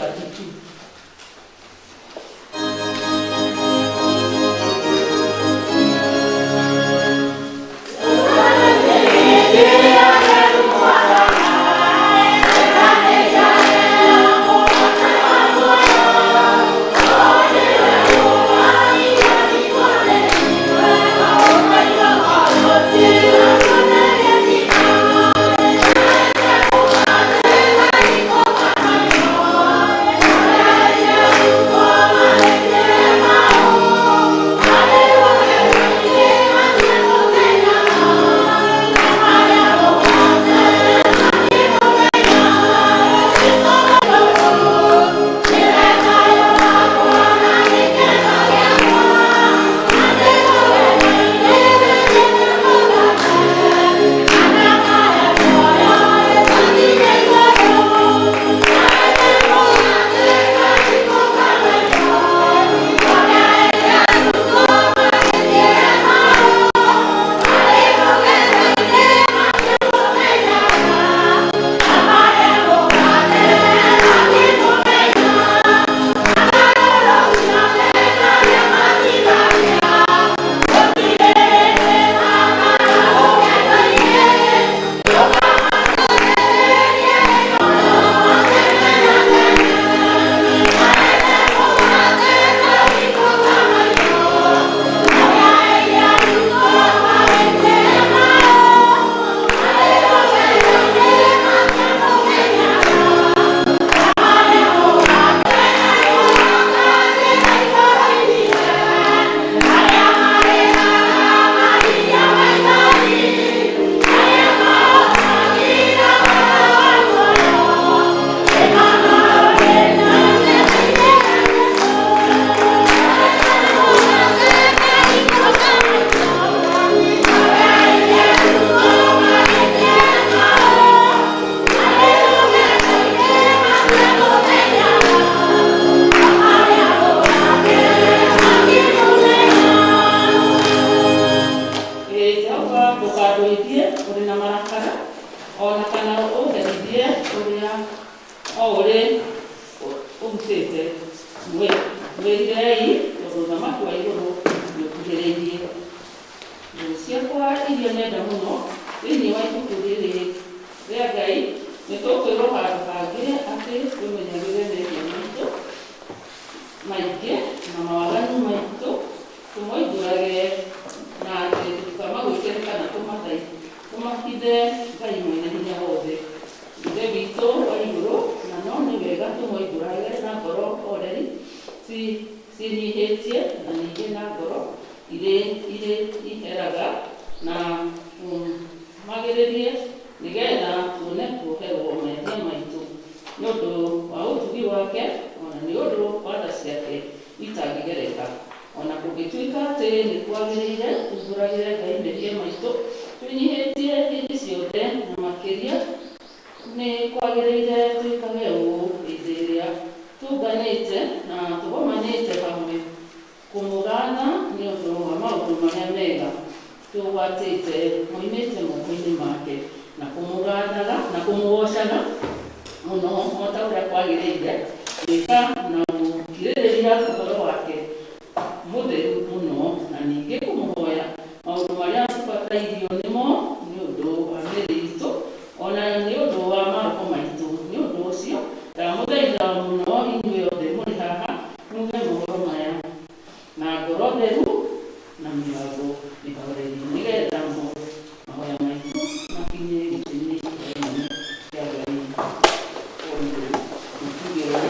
32. Ĩ Jehova, ndũkandũithie ũrĩ na marakara, o na kana ũnherithie ũrĩa o ũrĩ ũrutĩte. Mwĩrirei, tondũ ũthamaki wa igũrũ nĩũkuhĩrĩirie. Thũ ciakwa iria nyenda mũno, thĩinĩ wa ibuku rĩrĩ rĩa Ngai nĩtũkwĩrwo handũ hangĩ atĩ twĩmenyagĩrĩre mehia maitũ maingĩ na mawaganu maitũ, tũmoimbũrage na atĩ tũtikamagwĩkĩre kana tũmahithe Ngai Mwene-Hinya-Wothe, Ithe witũ wa igũrũ, na no nĩ wega tũmoimbũrage na ngoro horeri ciĩnyihĩtie na ningĩ na ngoro irĩ irĩ iheraga na tũmagĩrĩrie nĩgetha tuone kuoherwo mehia maitũ nĩ ũndũ wa ũtugi wake o na nĩ ũndũ wa tha ciake itangĩgereka. O na kũngĩtuĩka atĩ nĩ kwagĩrĩire tuumbũragĩre Ngai mehia maitũ twĩnyihĩtie hĩndĩ ciothe, na makĩria nĩ kwagĩrĩire twĩkage ũũ hĩndĩ ĩrĩa tũnganĩte na tũgomanĩte hamwe kũmũgatha nĩ ũndũ wa maũndũ marĩa mega tũgwatĩte moimĩte moko-inĩ make, na kũmũgathaga na kũmũgoocaga mũno o ta ũrĩa kwagĩrĩire gwĩka, na gũkirĩrĩria ũhoro wake mũtheru mũno, na ningĩ kũmũhoya maũndũ marĩa tũbatairio nĩmo nĩ ũndũ wa mĩĩrĩ itũ, o na nĩ ũndũ wa maroho maitũ. Nĩ ũndũ ũcio ndamũthaitha mũno inyuĩ othe mũrĩ haha muge mohoro maya na ngoro theru na mĩgambo mĩhoreri, nĩgetha mahoya maitũ makinye gĩtĩ-inĩ kĩa ũnene kĩa Ngai wa igũrũ. Na tuge ũũ.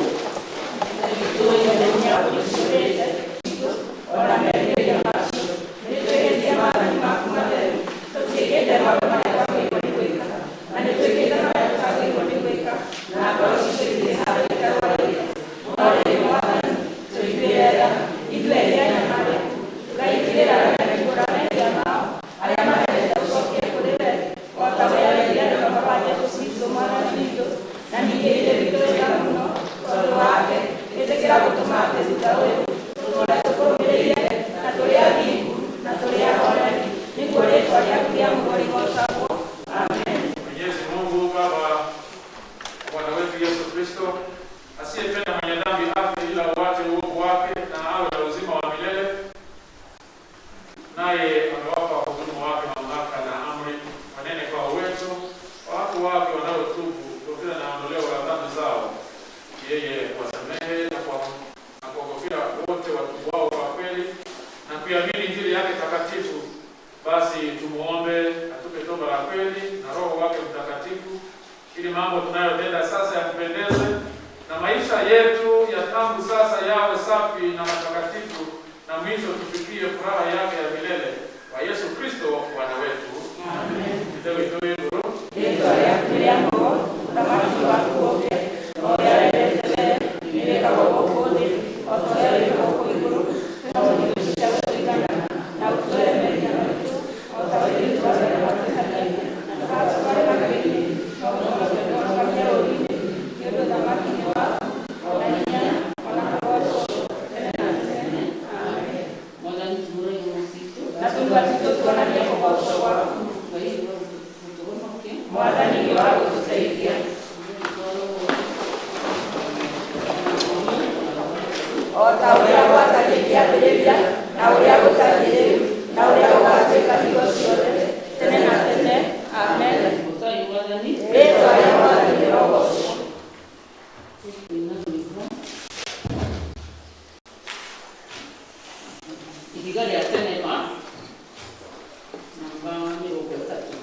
asiyependa mwenye dhambi afe, ila uache uovu wake na awe na uzima wa milele. Naye amewapa wahudumu wake mamlaka na amri, wanene kwa uwezo watu wake wanaotubu kutokana na ondoleo la dhambi zao. Yeye wasamehe na kuwaghofia wote watubuao kwa kweli na kuiamini Injili yake takatifu. Basi tumuombe atupe toba la kweli na Roho wake Mtakatifu, ili mambo tunayotenda sasa yampendeze na maisha yetu ya tangu sasa yawe safi na matakatifu, na mwisho tufikie furaha yake ya milele kwa Yesu Kristo Bwana wetu. Amen. Ihiga rĩa tene ma namba 30.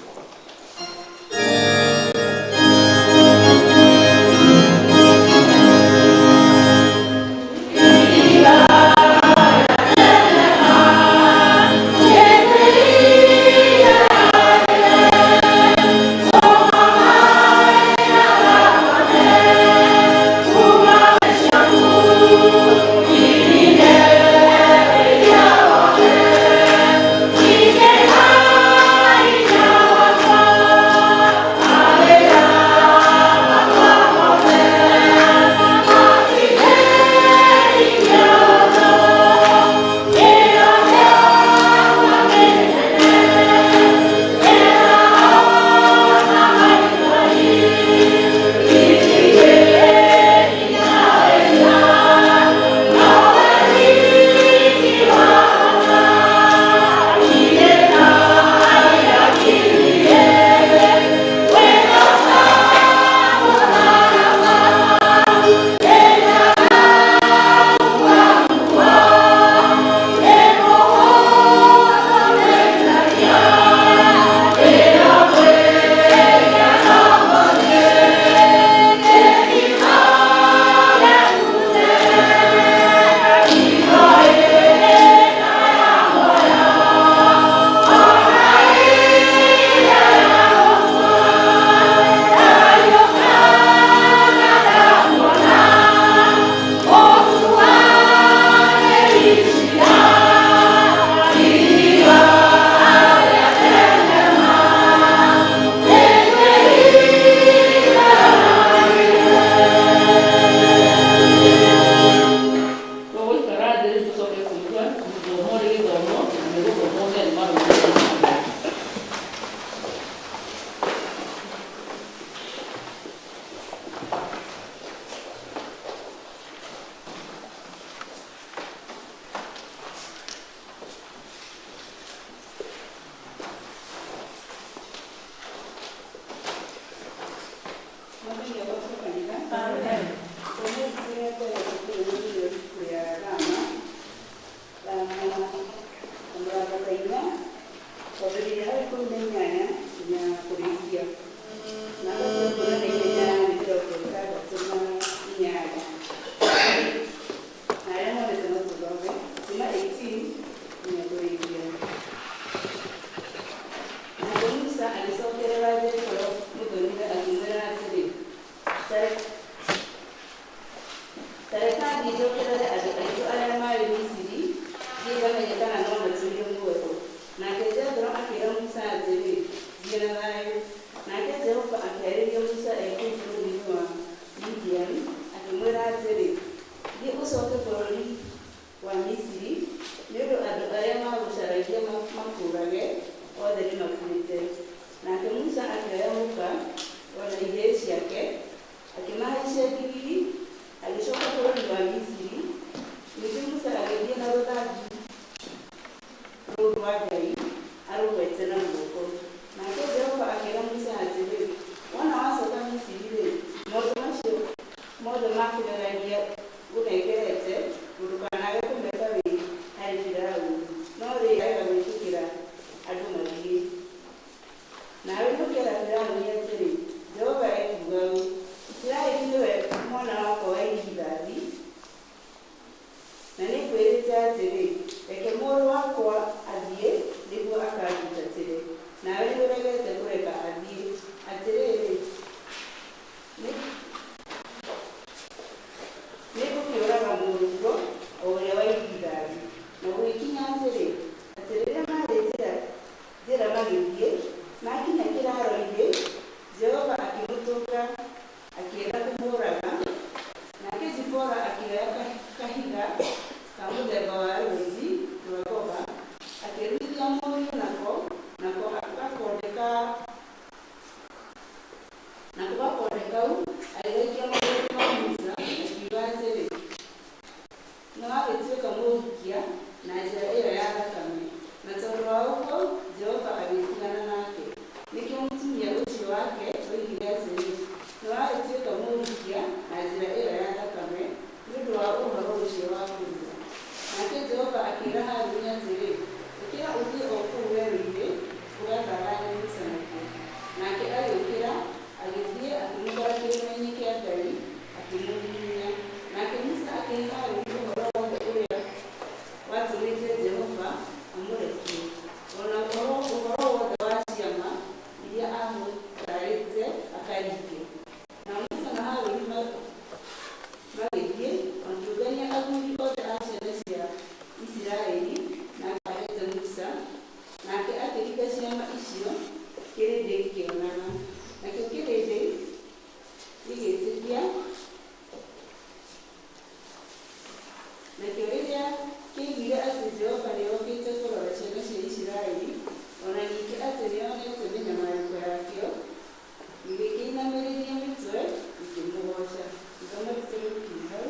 Ũragia ngũnengerete, ndũkanaage kũmeka wĩ harĩ Firaũni, no rĩrĩ, arega gwĩtĩkĩra andũ mathiĩ. Nawe nĩũkeera Firaũni atĩrĩ, 'Jehova ekuuga ũũ: Isiraeli nĩwe mwana wakwa wa irigithathi, na nĩngwĩrĩte atĩrĩ, Reke mũrũ wakwa athiĩ nĩguo akandungatĩre, nawe nĩũregete kũreka athiĩ. Atĩrĩrĩ, nĩngũkĩũraga mũrũguo, o ũrĩa wa irigithathi. Na gũgĩkinya atĩrĩ, atĩ rĩrĩa maarĩ njĩra magĩthiĩ, maakinya kĩraaro-inĩ, Jehova akĩmũtũnga akĩenda kũmũũraga. Nake Zipora akĩoya kahiga ka mũthemba wa rũũzi rwa ngoga, akĩruithia mũriũ nako, nako gakonde kau agĩgaikia magũrũ-inĩ ma Musa, akiuga atĩrĩ, Nĩwagĩtuĩka mũũhikia na njĩra ĩo ya thakame. Na tondũ wa ũguo Jehova agĩtigana nake. Nĩkĩo mũtumia ũcio wake oigire atĩrĩ, Nĩwagĩtuĩka mũũhikia na njĩra ĩo ya thakame, nĩ ũndũ wa ũhoro ũcio wa kũrua. Nake Jehova akĩĩra Haruni atĩrĩ, Ũkĩra ũthiĩ o kũu werũ-inĩ ũgatharanie Musa nakuo. Nake agĩũkĩra, agĩthiĩ, akĩmũkora kĩrĩma-inĩ kĩa Ngai, akĩmũhihinya. Nake Musa akĩhe Haruni ũhoro wothe ũrĩa watũmĩte Jehova amũrekie, o na ũhoro wothe wa ciama iria aamũtaarĩte akaringe. Nao Musa na Haruni magĩthiĩ, makĩũngania athuuri othe a ciana cia Isiraeli, nake aheete Musa, nake akĩringa ciama icio kĩrĩndĩ gĩkĩonaga. Nakĩo kĩrĩndĩ gĩgĩĩtĩkia, nakĩo rĩrĩa kĩaiguire atĩ Jehova nĩokĩte kũrora ciana cia Isiraeli, o na ningĩ atĩ nĩonete mĩnyamarĩko yakĩo, gĩgĩkĩinamĩrĩria mĩtwe gĩkĩmũgooca. Ithomo ritũ rĩgũkinya hau.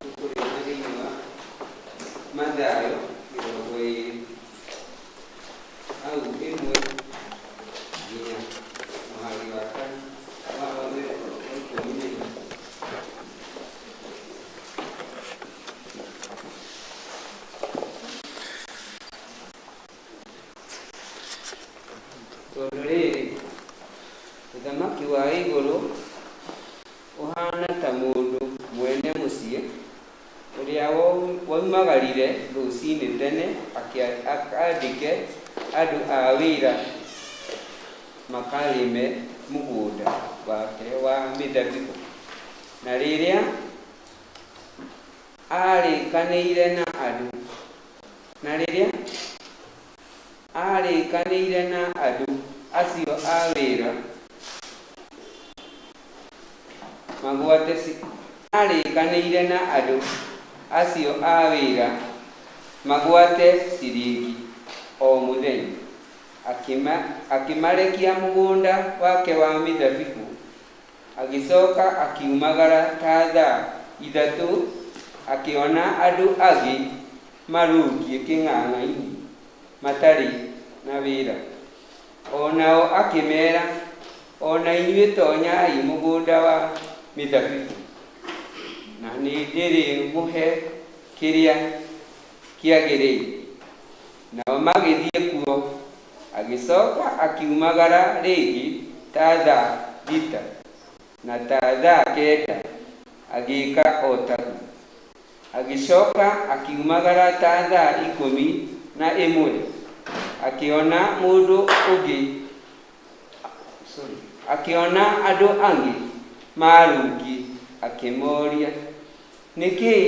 Tũkũrĩona thĩinĩ wa Mathayo 20 hau 1 nginya mũhari wa 14. Tondũ rĩrĩ, ũthamaki wa igũrũ ũhaana ta mũndũ mwene mũciĩ ũrĩa woimagarire rũcinĩ tene akandĩke andũ a wĩra makarĩme mũgũnda wake wa mĩthabibũ. Na rĩrĩa aarĩkanĩire na andũ na rĩrĩa aarĩkanĩire na andũ acio a wĩra magwate aarĩkanĩire na andũ acio a wĩra magwate ciringi o mũthenya, akĩmarekia mũgũnda wake wa mĩthabibũ. Agĩcoka akiumagara ta thaa 3, akĩona andũ angĩ marũngiĩ kĩng'ang'a-inĩ matarĩ na wĩra. O nao akĩmeera, 'O na inyuĩ tonyai mũgũnda wa mĩthabibũ, na nĩndĩrĩmũhe kĩrĩa kĩagĩrĩire.' Nao magĩthiĩ kuo. Agĩcoka akiumagara rĩngĩ ta thaa 6 na ta thaa 9, agĩĩka o taguo. Agĩcoka akiumagara ta thaa 11, akĩona mũndũ ũngĩ sorry, akĩona andũ angĩ marũngiĩ, akĩmoria, 'Nĩ kĩĩ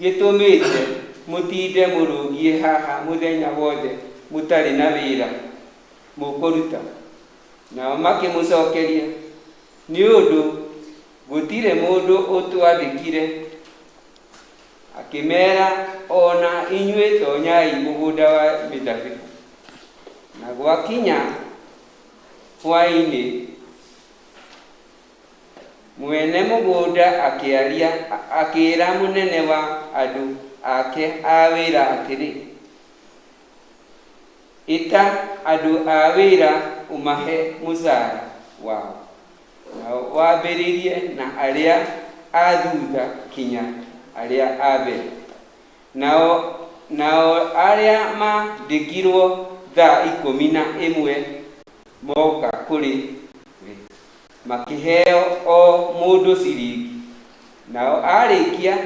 gĩtũmĩte mũtinde mũrũngiĩ haha mũthenya wothe mũtarĩ na wĩra mũkũruta?' Nao makĩmũcokeria, 'Nĩ ũndũ gũtirĩ mũndũ ũtwandĩkire.' Akĩmeera, 'O na inyuĩ tonyai mũgũnda wa mĩthabibũ.' Na gwakinya hwaĩ-inĩ, Mwene mũgũnda akĩaria akĩĩra mũnene wa andũ ake a wĩra atĩrĩ, ĩta andũ a wĩra ũmahe mũcara wao, nao wambĩrĩrie na arĩa a thutha kinya arĩa a mbere. Nao arĩa maandĩkirwo thaa 11 moka kũrĩ we, makĩheo o mũndũ ciringi. Nao arĩkia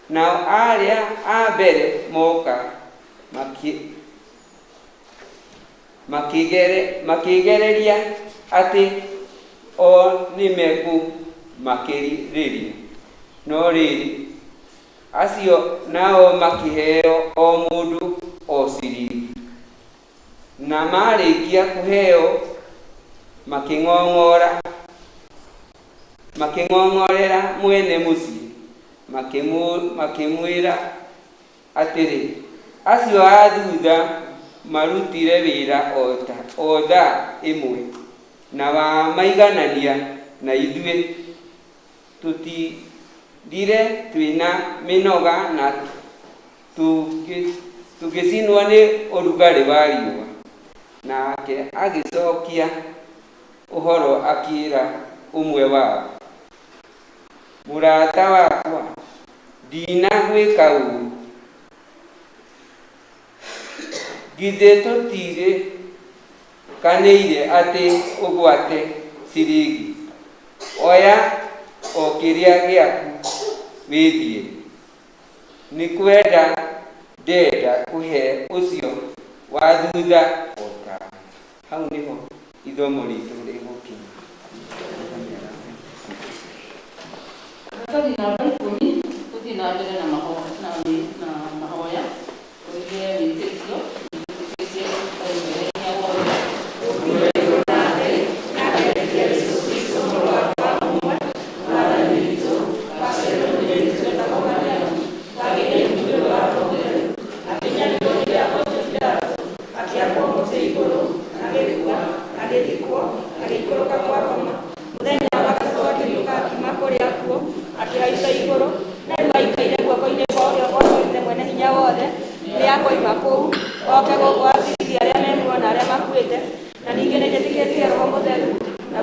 nao arĩa a mbere moka makĩgereria atĩ o nĩmekũmakĩrĩria. No rĩrĩ, acio nao makĩheo o mũndũ o ciringi. Na marĩkia kũheo makĩng'ong'orera mwene mũciĩ, makĩmwĩra atĩrĩ, acio a thutha marutire wĩra o thaa ĩmwe, na wamaiganania na ithuĩ tũtindire twĩna mĩnoga na tũgĩcinwo nĩ ũrugarĩ wa riũa. Nake agĩcokia ũhoro akĩĩra ũmwe wao, mũrata wakwa, ndinagwĩka ũũru. Githĩ tũtirĩkanĩire atĩ ũgwate ciringi? Oya o kĩrĩa gĩaku wĩthiĩre. Nĩ kwenda ndenda kũhe ũcio wa thutha o tawe. Hau nĩho ithomo ritũ rĩgũkinya. Karatathi namba 10, tũthiĩ na mbere na mahoya, tũige wĩtĩkio, wĩtĩkĩtie Ngai Mwene-Hinya Wothe. Akĩambwo mũtĩ igũrũ, agĩkua, agĩthikwo, agĩikũrũka kwa ngoma. Mũthenya wa gatatũ akĩriũka akiuma kũrĩ akuũ, akĩhaica igũrũ, na rĩu aikaire guoko-inĩ kwa ũrĩo gwa Ithe Mwene-Hinya Wothe. Nĩ akoima kũu oke gũkũ acirithie arĩa me muoyo na arĩa makuĩte. Na ningĩ nĩnjĩtĩkĩtie Roho Mũtheru na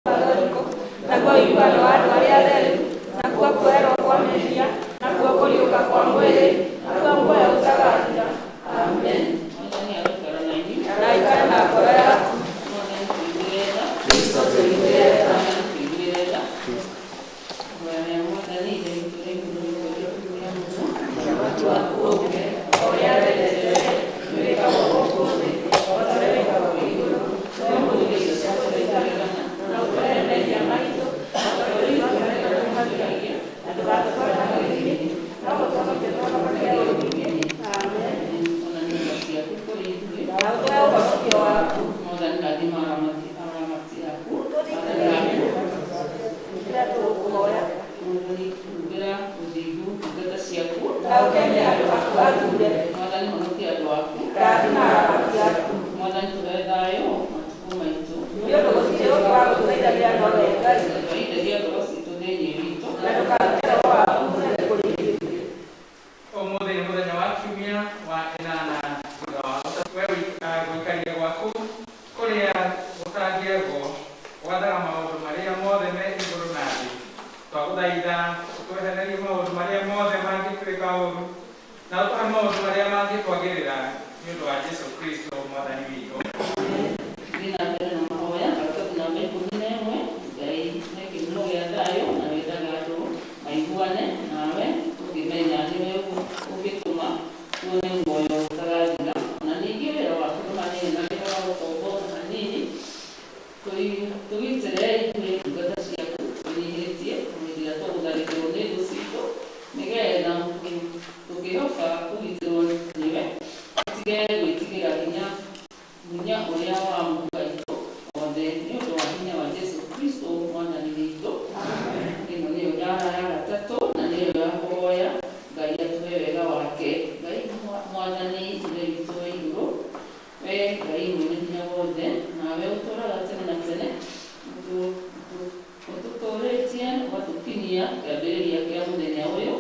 Gathoriko, naguo ũiguano wa andũ arĩa atheru, nakuo kuoherwo kwa mehia, nakuo kũriũka kwa mwĩrĩ, nakuo muoyo ũtagathira. Amen. Mwathani aroikara na inyuĩ. Na aikare na ngoro yaku. Mwathani tũiguĩre tha. Kristo tũiguĩre tha. Mwathani tũiguĩre tha. Hoya Mwathani Ithe witũ ũrĩ igũrũ rĩtwa rĩaku rĩamũrwo. Ũthamaki waku ũũke, o ũrĩa wendete wĩkagwo gũkũ thĩ o ta ũrĩa wĩkagwo igũrũ. Tũhe ũmũthĩ irio cia kũtũigana, na ũtuohere mehia maitũ o ta ũrĩa ithuĩ tũhehagia, na ndũgatũtware magerio-inĩ, no ũtũhonokie tũhonokagie ũũru-inĩ. Amen. Onania tha ciaku kũrĩ ithuĩ. Na ũtũhe ũhonokio waku. Mwathani rathima aramati aku. Athani aku. Rĩrĩa tũgũkũhoya. Mwathani humbĩra ũthingu ndungata ciaku. Na ũkenie andũ aku athuure. Mwathani honokia andũ aku. Rathima aramati aku. Mwathani tũhe thayũ matukũ maitũ. Nĩ ũndũ gũtirĩ ũngĩ wa gũtũteithagia no we Ngai. Twarithĩria ngoro citũ thĩinĩ witũ. Na ndũkarute roho waku mũnene kũrĩ ithuĩ. Ũmũthĩ nĩ mũthenya wa kiumia wa ĩnana thutha wa ũtatũ. We gũikaria gwaku kũrĩa gũtangĩegwo gwathaga maũndũ marĩa mothe me igũrũ na thĩ. Twagũthaitha ũtwehererie maũndũ marĩa mothe mangĩtuĩka ũũru na ũtũhe maũndũ marĩa mangĩtwagĩrĩra nĩ ũndũ wa Jesũ Kristo Mwathani witũ. Thiĩ na mbere na mahoya, karatathi namba 11. Ngai nĩ kĩhumo gĩa thayũ na wendaga andũ maiguane nawe, ũngĩmenya nĩwe ũngĩtũma tuone muoyo ũtagathira. Na ningĩ wĩra waku ndũhanaine na wĩra wa gũkombo hanini. Tũgitĩre ithuĩ ndungata ciaku twĩnyihĩtie hĩndĩ ĩrĩa tũgũtharĩkĩrwo nĩ thũ citũ, nĩgetha tũngĩhoka kũgitĩrwo nĩwe tũtige gwĩtigĩra nginya Ũtũtũũrĩtie ũgatũkinyia kĩambĩrĩria kĩa mũthenya ũyũ,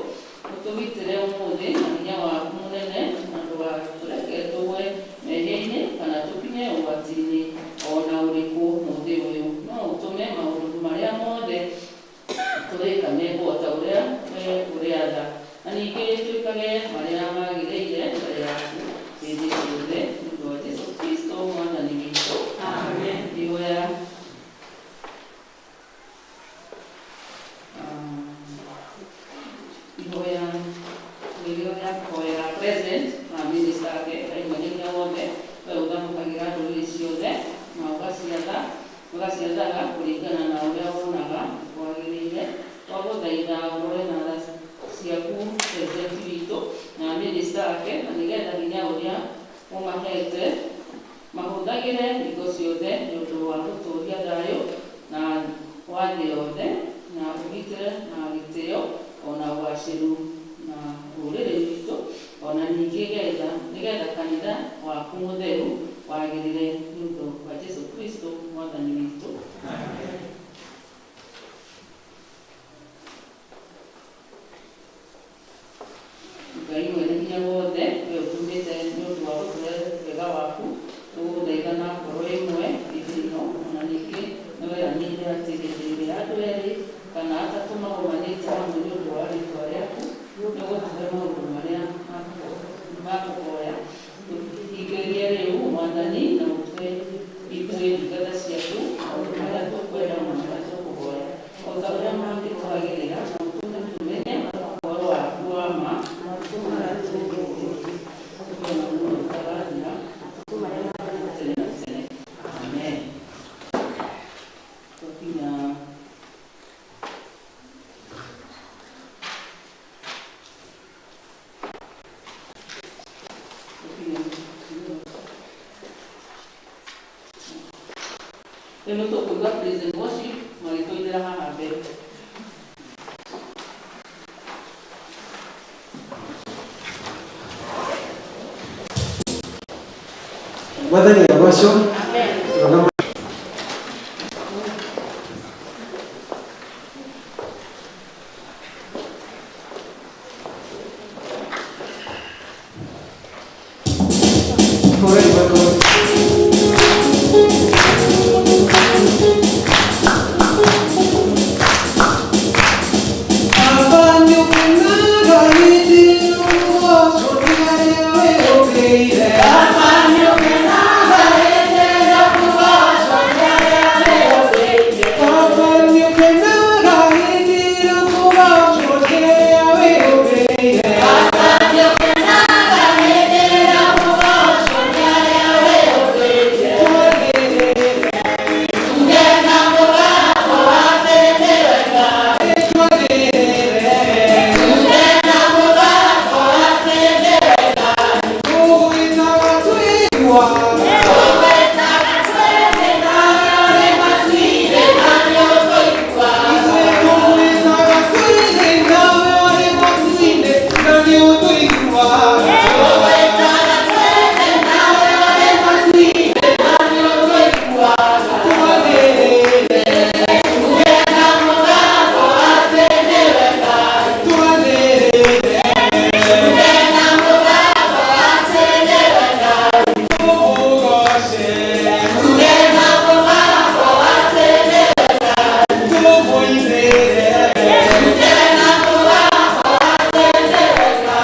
ũtũgitĩre ũmũthĩ na hinya waku mũnene, na ndũgatũreke tũgwe mehia-inĩ kana tũkinye ũgwati-inĩ o na ũrĩkũ mũthĩ ũyũ. No ũtũme maũndũ marĩa mothe tũrĩka mekwo ta ũrĩa we ũrĩatha, na ningĩ twĩkage marĩa magĩrĩire mbere yaku hĩndĩ ciothe, nĩ ũndũ wa Jesũ Kristo Mwathani witũ. Amen. Ihoya ihoya nĩrĩo rĩa kũhoera president na minister ake Ngai Mwene Hinya Wothe, we ũthamakagira ndũrĩrĩ ciothe na ũgaciatha ũgaciathaga kũringana na ũrĩa wonaga kwagĩrĩire. Twagũthaitha ũrore na tha ciaku president witũ na minister ake, na nĩgetha hinya ũrĩa ũmahete mahũthagĩre hingo ciothe nĩ ũndũ wa gũtũũria thayũ na wa thĩ yothe, na ũgitĩre na gĩtĩo ona ũgacĩru na rũrĩrĩ rwitũ, ona ningĩ getha nĩgetha kanitha waku mũtheru wagĩrĩre, nĩ ũndũ wa Jesũ Kristo Mwathani witũ. Ngai Mwene Hinya Wothe, we ũtũmĩte nĩ ũndũ wa gũtũhe wega waku, tũgũgũthaitha na ngoro ĩmwe hĩndĩ ĩno, ona ningĩ nĩ weranĩire atĩ hĩndĩ ĩrĩa andũ erĩ kana atatũ magomanĩte hamwe nĩ ũndũ wa rĩĩtwa rĩaku, nĩ ũgũtũhe maũndũ marĩa makũhoya. Tũhingĩrie rĩu, Mwathani, na ũtũhe ithuĩ ndungata ciaku maũndũ marĩa tũkwenda na marĩa tũkũhoya, o ta ũrĩa mangĩtwagĩrĩra, na ũtũme tũmenye ũhoro waku wa ma na muoyo ũtagathira tene na tene. Amen. Twakinya rĩu nĩ tũkũigua praise and worship magĩtũinĩra haha mbere. Mwathani agocwo. Rũgama. Hũrai makobi. Baba nĩũkenaga hĩndĩ ũgocwo nĩ arĩa wĩyũmbĩire. Baba nĩũkenaga hĩndĩ ũgocwo nĩ arĩa wĩyũmbĩire. Baba nĩũkenaga hĩndĩ ũgocwo nĩ arĩa wĩyũmbĩire. Baba nĩũkenaga hĩndĩ ũgocwo nĩ arĩa wĩyũmbĩire. Twanĩrĩre tuge na mũgambo atĩ nĩ wega. Twanĩrĩre tuge na mũgambo atĩ nĩ wega. Tũgwĩtaga twĩigua. Tũgwĩtaga twĩthĩna ũrĩ matu-inĩ na nĩũtũigua. Ithuĩ tũgwĩtaga twĩthĩna ũrĩ matu-inĩ na nĩũtũigua. Tũgwĩtaga twĩthĩna ũrĩ matu-inĩ na nĩũtũigua. Twanĩrĩre tuge na mũgambo atĩ nĩ wega. Twanĩrĩre tuge na mũgambo atĩ nĩ wega. Tũmũgoce tuge na mũgambo atĩ nĩ wega. Tũmũinĩre tuge na mũgambo atĩ nĩ wega.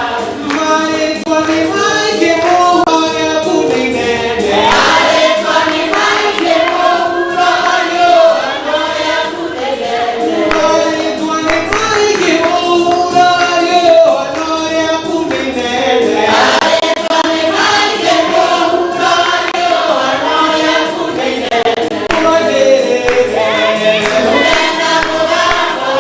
Marĩtwa nĩ maingĩ mũhoro nĩ inene. Marĩtwa nĩ maingĩ mũhuro riũa rĩaku nĩ inene. Marĩtwa nĩ maingĩ mũhuro riũa rĩaku nĩ inene. Marĩtwa nĩ maingĩ mũhuro riũa rĩaku nĩ inene. Twanĩrĩre tuge na mũgambo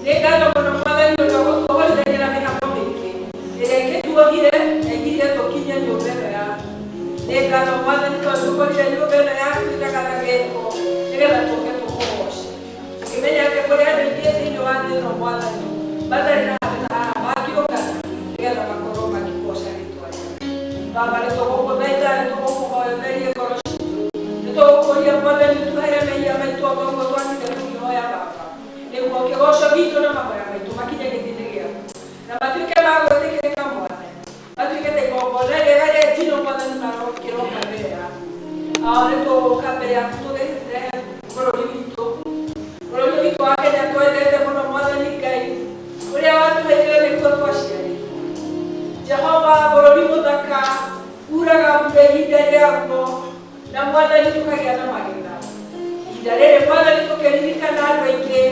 Nĩ ngatho mũno Mwathani ũndũ wa gũtũhorithania na mĩhang'o mĩingĩ ĩrĩa ĩngĩtuohire na ĩngĩire tũkinye nyũmba ĩno yaku. Nĩ ngatho Mwathani tondũ tũkorire nyũmba ĩno yaku ĩtagatagĩtwo nĩgetha tũke tũkũgoce. Tũkĩmenya atĩ kũrĩ andũ aingĩ thĩinĩ wa thĩ ĩno Mwathani matarĩ na handũ ta haha mangĩũngana nĩgetha makorwo makĩgoca rĩtwa rĩaku. Baba nĩ tũgũkũthaitha, nĩ tũgũkũhoya ũtherie ngoro citũ. Nĩ tũgũkũria Mwathani ũtuohere mehia maitũ o ta ũguo twatinda tũkĩhoya Baba. Nĩguo kĩgoco gitũ na mahoya maitũ makinye gĩtĩ-inĩ gĩaku na matuĩke ma gwĩtĩkĩrĩka Mwathani, matuĩke ta igongona rĩega rĩa njino Mwathani marokĩroka mbere yaku. Ao nĩ tũgũka mbere yaku tũgĩrehe bũrũri witũ, bũrũri witũ wa Kenya twendete mũno Mwathani Ngai, ũrĩa watũheire nĩguo twaciarĩirwo. Jehova bũrũri mũthaka, uraga mbura ihinda rĩaguo na Mwathani tũkagĩa na magetha. Ihinda rĩrĩ Mwathani tũkĩririkana andũ aingĩ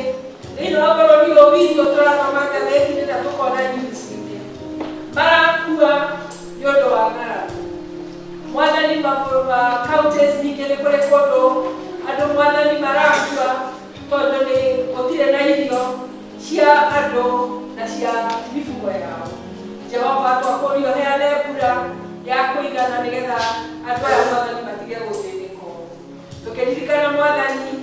thĩinĩ wa bũrũri ũyũ witũ tũrathoma ngathĩti-inĩ na tũkona news-inĩ marakua nĩ ũndũ wa ng'aragu. Mwathani ma counties nyingĩ nĩ kũrĩ kũndũ andũ Mwathani marakua tondũ nĩ gũtirĩ na irio cia andũ na cia mifugo yao. Jehova twakũria ũheane mbura ya kũigana nĩgetha andũ aya Mwathani matige gũthĩnĩka ũũ. Tũkĩririkana Mwathani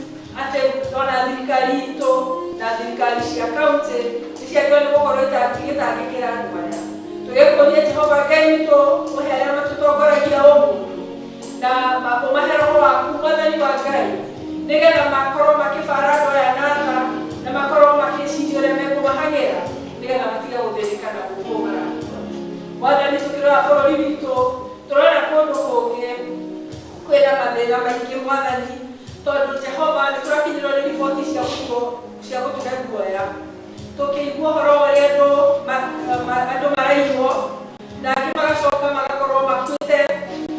atĩ ona thirikari itũ na thirikari cia kaunti nĩ ciagĩrĩirwo nĩ gũkorwo igĩtangĩkĩra andũ aya. Tũgĩkũria Jehova Ngai witũ ũhe arĩa matũtongoragia ũmũndũ na ũmahe roho waku Mwathani wa Ngai nĩgetha makorwo makĩbara andũ aya na tha na makorwo makĩciria ũrĩa mekũmahang'ĩra nĩgetha matige gũthĩnĩka na gũkũ marakua. Mwathani tũkĩrora bũrũri witũ tũrona kũndũ kũngĩ kwĩna mathĩna maingĩ Mwathani tondũ Jehova nĩ tũrakinyĩrwo nĩ riboti cia gũtũhe guoya. Tũkĩigua ũhoro wa ũrĩa andũ maraiywo na angĩ magacoka magakorwo makuĩte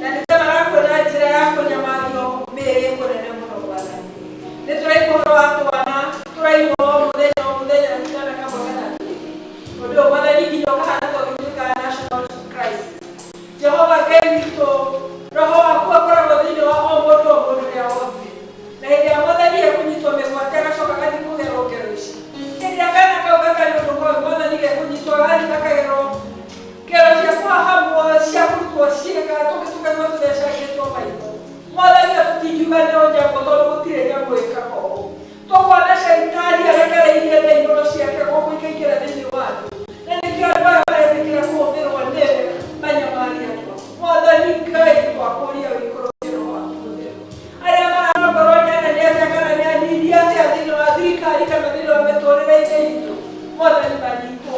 na nĩ ta marakua na njĩra ya kũnyamario mĩĩrĩ kũnene mũno Mwathani. Nĩ tũraigua ũhoro wa twana tũraiywo o mũthenya o mũthenya kana kamwe kana twĩrĩ. Ũndũ ũyũ Mwathani nginya ũkahana ta ũgĩtuĩka national crisis. Jehova Ngai witũ, roho waku akoragwo thĩinĩ wa o mũndũ o mũndũ ũrĩa wothe. Na hĩndĩ ĩrĩa Mwathani ekũnyitwo mĩgwate agacoka agathiĩ kũgerwo ngero ici. Hĩndĩ ĩrĩa kana kau gatarĩ ũndũ koĩ Mwathani gekũnyitwo agathiĩ gakagerwo ngero cia kũhahamwo cia kũrutwo ciĩga tũngĩ tũkaigua tũthecangĩtwo maitho. Mwathani tũtingiuga nĩ nyamũ tondũ gũtirĩ nyamũ ĩkaga ũũ. Tũkona caitani arekereirie ndaimono ciake gũkũ ikaingĩra thĩinĩ wa andũ. Na nĩkĩo andũ aya maretĩkĩra kũhũthĩrwo nĩwe manyamarie andũ. Mwathani Ngai twakũria ũikũrũkie roho waku mũtheru. Arĩa marakorwo nĩ anene atĩa kana nĩ anini atĩa thĩinĩ wa thirikari kana thĩinĩ wa mĩtũrĩre-inĩ itũ, Mwathani manyitwo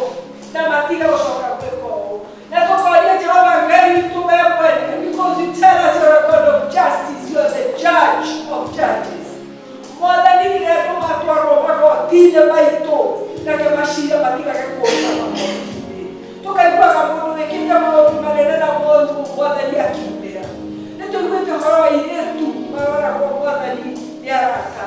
na matige gũcoka gwĩka ũũ. Na tũkoria Jehova Ngai witũ we mwene, because you tell us you're a God of justice, you are the judge of judges. Mwathani rĩrĩa andũ matwarwo magoti-inĩ maitũ reke macira matigage kũũra magoti-inĩ. Tũkaiguaga mũndũ wĩkĩte maũndũ manene na moru Mwathani akiumĩra. Nĩ tũiguĩte ũhoro wa airĩtu maroragwo Mwathani nĩ arata.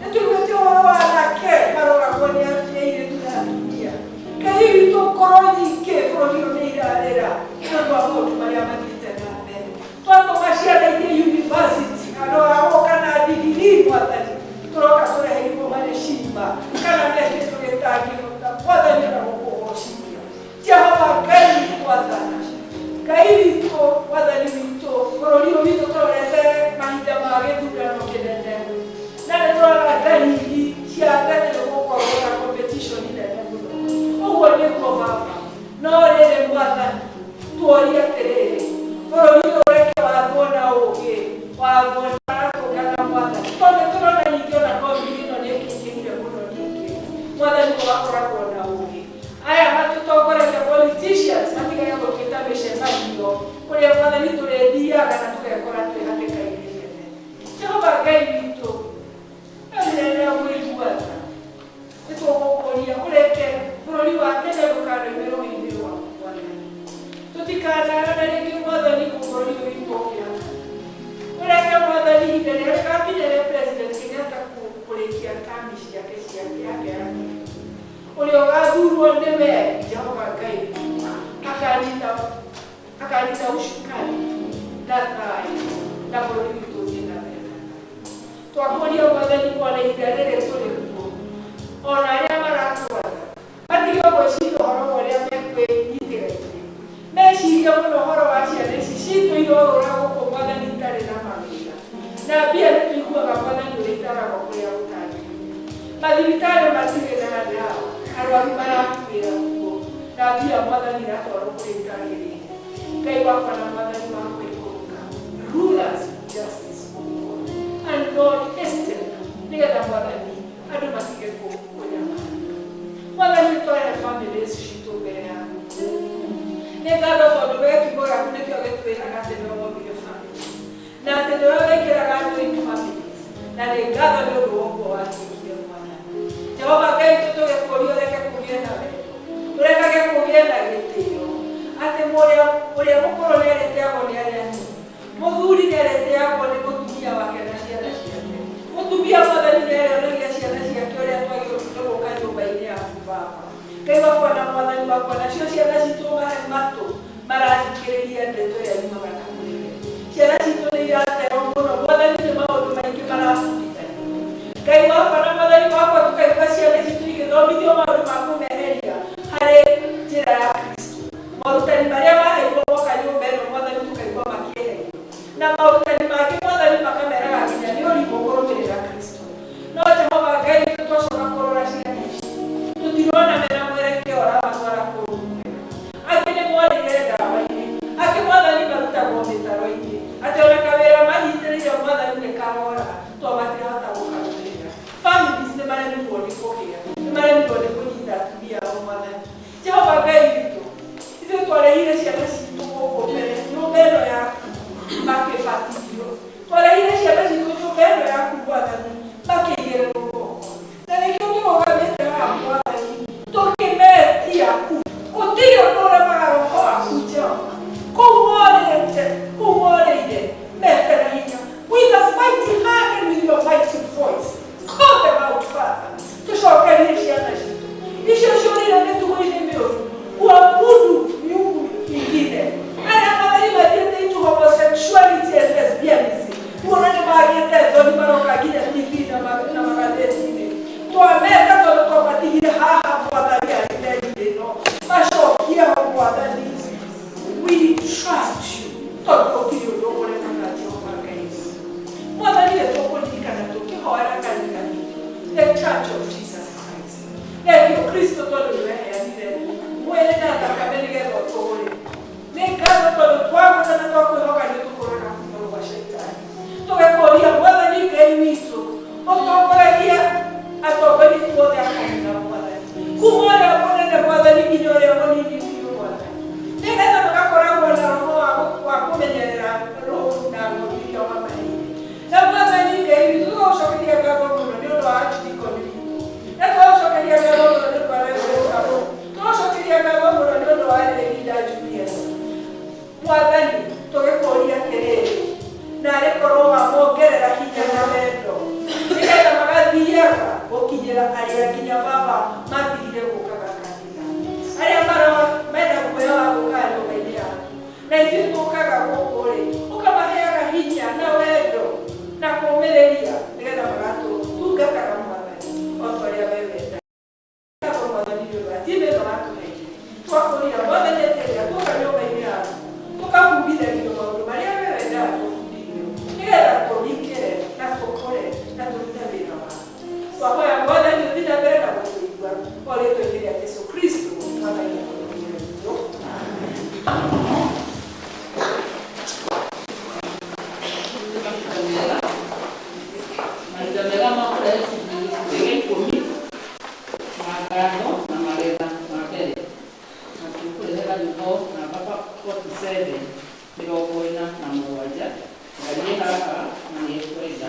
Nĩ tũiguĩte ũhoro wa anake maroragwo nĩ airĩtu na atumia. Ngai witũ ngoro nyingĩ bũrũri ũyũ nĩ irarĩra nĩ ũndũ wa maũndũ marĩa mathiĩte na mbere. Twatũma ciana ithiĩ university handũ ha gũka na ndigiri Mwathani tũroka tũreheirwo marĩ cimba kana me kĩndũ gĩtangĩhota Mwathani ona gũkũgocithia. Jehova Ngai mwathana Ngai witũ Mwathani witũ bũrũri ũyũ witũ tũrorete mahinda ma gĩthurano kĩnene na nĩ tũrona ndariri cia atĩ nĩ gũkorwo na competition nene mũno. Ũguo nĩguo Baba, no rĩrĩ Mwathani tuorie atĩrĩrĩ, bũrũri ũyũ ũreke wathwo na ũũgĩ, wathwo na maratũngana Mwathani, tondũ nĩ tũrona ningĩ ona COVID ĩno nĩ ĩkĩingĩhire mũno ningĩ. Mwathani gũgakoragwo na ũũgĩ. Aya matũtongoragia politicians matigage gũtwĩta mĩcemanio kũrĩa Mwathani tũrĩthiaga na tũgekora twĩ hatĩka-inĩ nene. Jehova Ngai witũ, rĩrĩa ũkũigua tha, nĩ tũgũkũria ũreke bũrũri wa Kenya ndũkanoime rũhĩ-inĩ rwaku Mwathani. Tũtikanarane rĩngĩ Mwathani bũrũri ũyũ witũ ũkĩhaka. Ũreke Mwathani ihinda rĩrĩa rĩgakinya rĩa President Kenyatta kũrĩkia term ciake ciake yake ya kerĩ. Ũrĩa ũgathurwo nĩwe Jehova Ngai witũ akanyita ũcukani na thayũ na bũrũri witũ ũthiĩ na mbere na thayũ. Twakũria Mwathani ona ihinda rĩrĩ tũrĩ kuo ona arĩa maratwatha Arwaru marakuĩra kuo na mbia Mwathani iratwarwo kũrĩa itagĩrĩire. Ngai wakwa na Mwathani wakwa, ikũrũka. Rule us with justice, O God, and Lord, hasten nĩgetha Mwathani andũ matige kũnyamarĩka. Mwathani, twarehe families citũ mbere yaku. Nĩ ngatho tondũ we kiugo gĩaku nĩkĩo gĩtwĩraga atĩ nĩwe wombire families na atĩ nĩwe wĩkĩraga andũ in families, na nĩ ngatho nĩ ũndũ wa ũguo watuĩkire. Mwathani Jehova Ngai witũ, tũgĩkũria ũreke kũgĩe na wendo, ũrekage kũgĩe na gĩtĩo, atĩ ũrĩa mũkũrũ nĩ arĩtĩagwo nĩ arĩa anini, mũthuri nĩ arĩtĩagwo nĩ mũtumia wake na ciana ciake, mũtumia, Mwathani, nĩ arĩonagia ciana ciake ũrĩa twagĩrĩirwo nĩ gũka nyũmba-inĩ yaku. Baba Ngai wakwa na Mwathani wakwa, nacio ciana citũ mahe matũ marathikĩrĩria ndeto ĩrĩa yumaga na kũrĩ we. Ciana citũ nĩ iraterwo mũno, Mwathani, nĩ maũndũ maingĩ marabundithanio. Ngai wakwa na Mwathani wakwa, tũkaigua ciana citũ igĩthomithio maũndũ ma kũmeheria harĩ njĩra ya Kristo. Morutani marĩa maheirwo moka nyũmba ĩno, Mwathani, tũkaigua makĩeherio, na morutani mangĩ, Mwathani, makameraga nginya nĩ ũrimũ kũrũmĩrĩra Kristo. No Jehova Ngai witũ, twacoka kũrora ciana ici, tũtirona mena mwerekeo ũramatwara kũndũ kwega. Angĩ nĩ morĩire ndawa-inĩ, angĩ, Mwathani, marutagwo mĩtaro-inĩ, atĩ ona kawĩra manyitĩrĩire, Mwathani, nĩ karora to matirahota gũkarũmĩrĩra. Families nĩ maremirwo nĩ kũgĩa, nĩ maremirwo nĩ kũnyita atumia ao. Mwathani Jehova Ngai witũ, ithuĩ twarehire ciana citũ gũkũ mbere nyũmba ĩno yaku makĩbatithio, twarehire ciana citũ nyũmba ĩno yaku, Mwathani, makĩigĩrĩrwo moko, na nĩkĩo tũrũgamĩte haha, Mwathani, tũkĩmetia gũtirĩ ũndũ ũremaga roho waku Jehova. Kũu morĩte, kũu morĩire, mete na hinya with a mighty hand and with your mighty voice. Call them out, Father. Tũcokerie ciana citũ icio ciũrĩire mĩtugo-inĩ mĩũru, kuabudu miungu ingine, arĩa, Mwathani, mathiĩte into homosexuality and lesbianism. Kuona nĩ magĩte thoni, maroka nginya TV na magathĩti-inĩ. Twameta tondũ twamatigire haha, Mwathani, arĩ teni ĩno, macokie ho. Mwathani, we trust you tondũ gũtirĩ ũndũ ũkũremaga Jehova Ngai. Mwathani, nĩ tũkũririkana tũkĩhoera kanitha witũ, the Church of Jesus Christ. Thengiũ Kristo tondũ nĩ weheanire mwĩrĩ na thakame nĩgetha ũtũgũre. Nĩ ngatho tondũ twagũra na twakwĩhoka nĩ tũkũraga kuma gwa Shaitani. Tũgekũria, Mwathani Ngai witũ, ũtongoragie atongoria itũ othe a kanitha, Mwathani, kuma ũrĩa mũnene, Mwathani, nginya ũrĩa mũnini biũ, Mwathani, nĩgetha magakoragwo na roho wa kũmenyerera rũũru na ng'ondu iria wamaheire. Na Mwathani Ngai witũ, tũgagũcokeria ngatho mũno nĩ ũndũ wa archdeacon witũ, na tũgagũcokeria ngatho mũno nĩ ũndũ wa Reverend Kabo, tũgagũcokeria ngatho mũno nĩ ũndũ wa Leader Julius. Mwathani, tũgĩkũria atĩrĩrĩ, narĩ korwo wamongerera hinya na wendo nĩgetha magathiaga gũkinyĩra arĩa nginya Baba matigire gũkaga kanitha, arĩa mena guoya wa gũkaga nyũmba-inĩ yaku, na ithuĩ tũkaga gũkũ rĩ, ũkamaheaga hinya na wendo na kũũmĩrĩria nĩgetha magatũtungataga, Mwathani, o ta ũrĩa we wendaga. Mwathani, nĩ ũndũ wa timu ĩno watũheire, twakũria, Mwathani, atĩrĩa tuoka nyũmba-inĩ yaku tũkabundithagio maũndũ marĩa we wendaga tũbundithio nĩgetha tũrikĩre na tũkũre na tũrute wĩra waku. Twahoya, Mwathani, ũthiĩ na mbere na gũtũigua o rĩtwa-inĩ rĩa Jesu Kristo, Mwathani na Mũhonokia witũ. Mahinda mega, mahinda mega ma kũrehe gĩcunjĩ gĩa 10 ma ngatho na magetha ma mbere, na tũkũrehe rwĩmbo namba 47, 47. Ngai ĩ haha na nĩ ekwenda.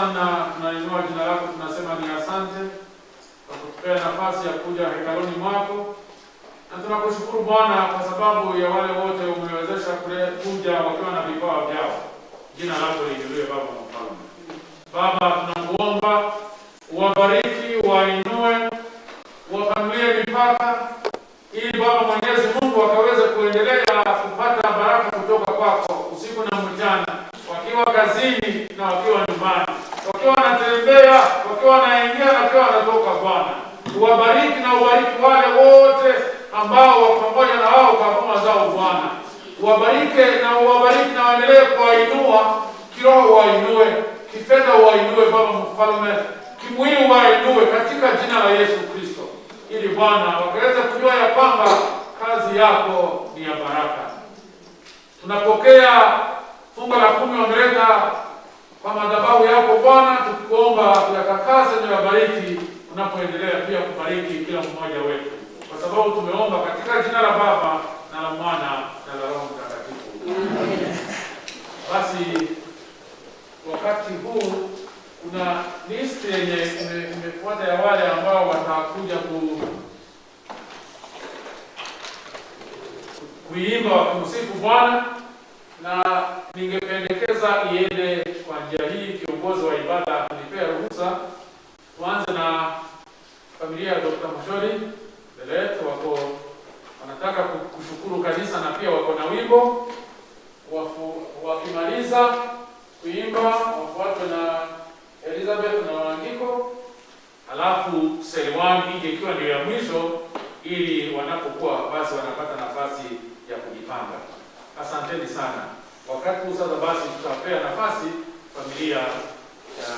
sana, tunainua jina lako, tunasema ni asante kwa kutupea nafasi ya kuja hekaluni mwako, na tunakushukuru Bwana kwa sababu ya wale wote umewezesha kuja wakiwa na vipawa vyao. Jina lako liinuliwe Baba Mfalme. Baba, tunakuomba uwabariki, wainue, uwapanulie mipaka, ili Baba Mwenyezi Mungu akaweze kuendelea kupata baraka kutoka kwako usiku na mchana, wakiwa kazini na wakiwa nyumbani, wakiwa wanatembea, wakiwa wanaingia na wakiwa wanatoka. Bwana, uwabariki na ubariki wale wote ambao wako pamoja na wao kwa huduma zao. Bwana, uwabariki na uwabariki na waendelee kuwainua kiroho, wainue kifedha, wainue Baba Mfalme, kimwili wainue katika jina la Yesu Kristo, ili Bwana wakaweza kujua ya kwamba kazi yako ni ya baraka. Tunapokea fungu la 10 wameleta kwa madhabahu yako Bwana, tukikuomba tuyatakase na uyabariki unapoendelea pia kubariki kila mmoja wetu, kwa sababu tumeomba katika jina la Baba na la Mwana na la Roho Mtakatifu. Basi wakati huu kuna listi yenye imefuata ya wale ambao watakuja kuimba wakimsifu Bwana, na ningependekeza iende kwa njia hii. Kiongozi wa ibada akinipea ruhusa, tuanze na familia ya Dr. Mushori mbele yetu, wako wanataka kushukuru kanisa na pia wako na wimbo. Wakimaliza kuimba wafuatwe na Elizabeth na Wangiko, alafu Selwan ije ikiwa ndio ya mwisho, ili wanapokuwa basi wanapata nafasi ya kujipanga. Asanteni sana. Wakati huu sasa basi tutapea nafasi familia ya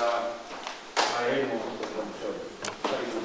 marehemu Dr. Mushori. Karibu.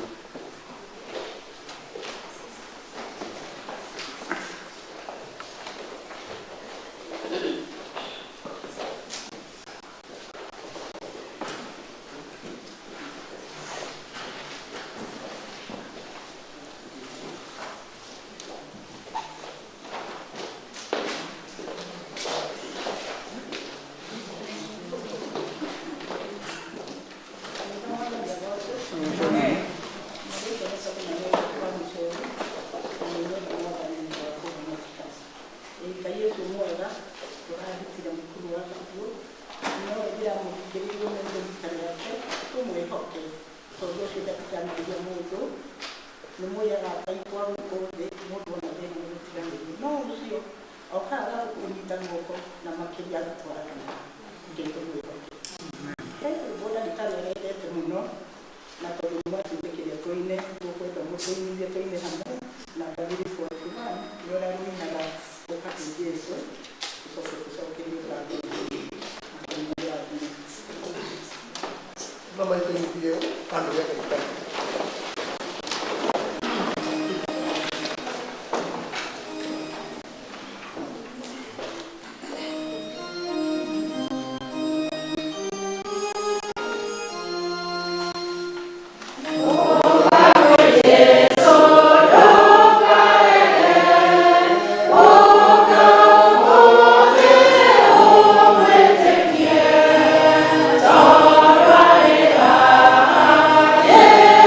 Yeah.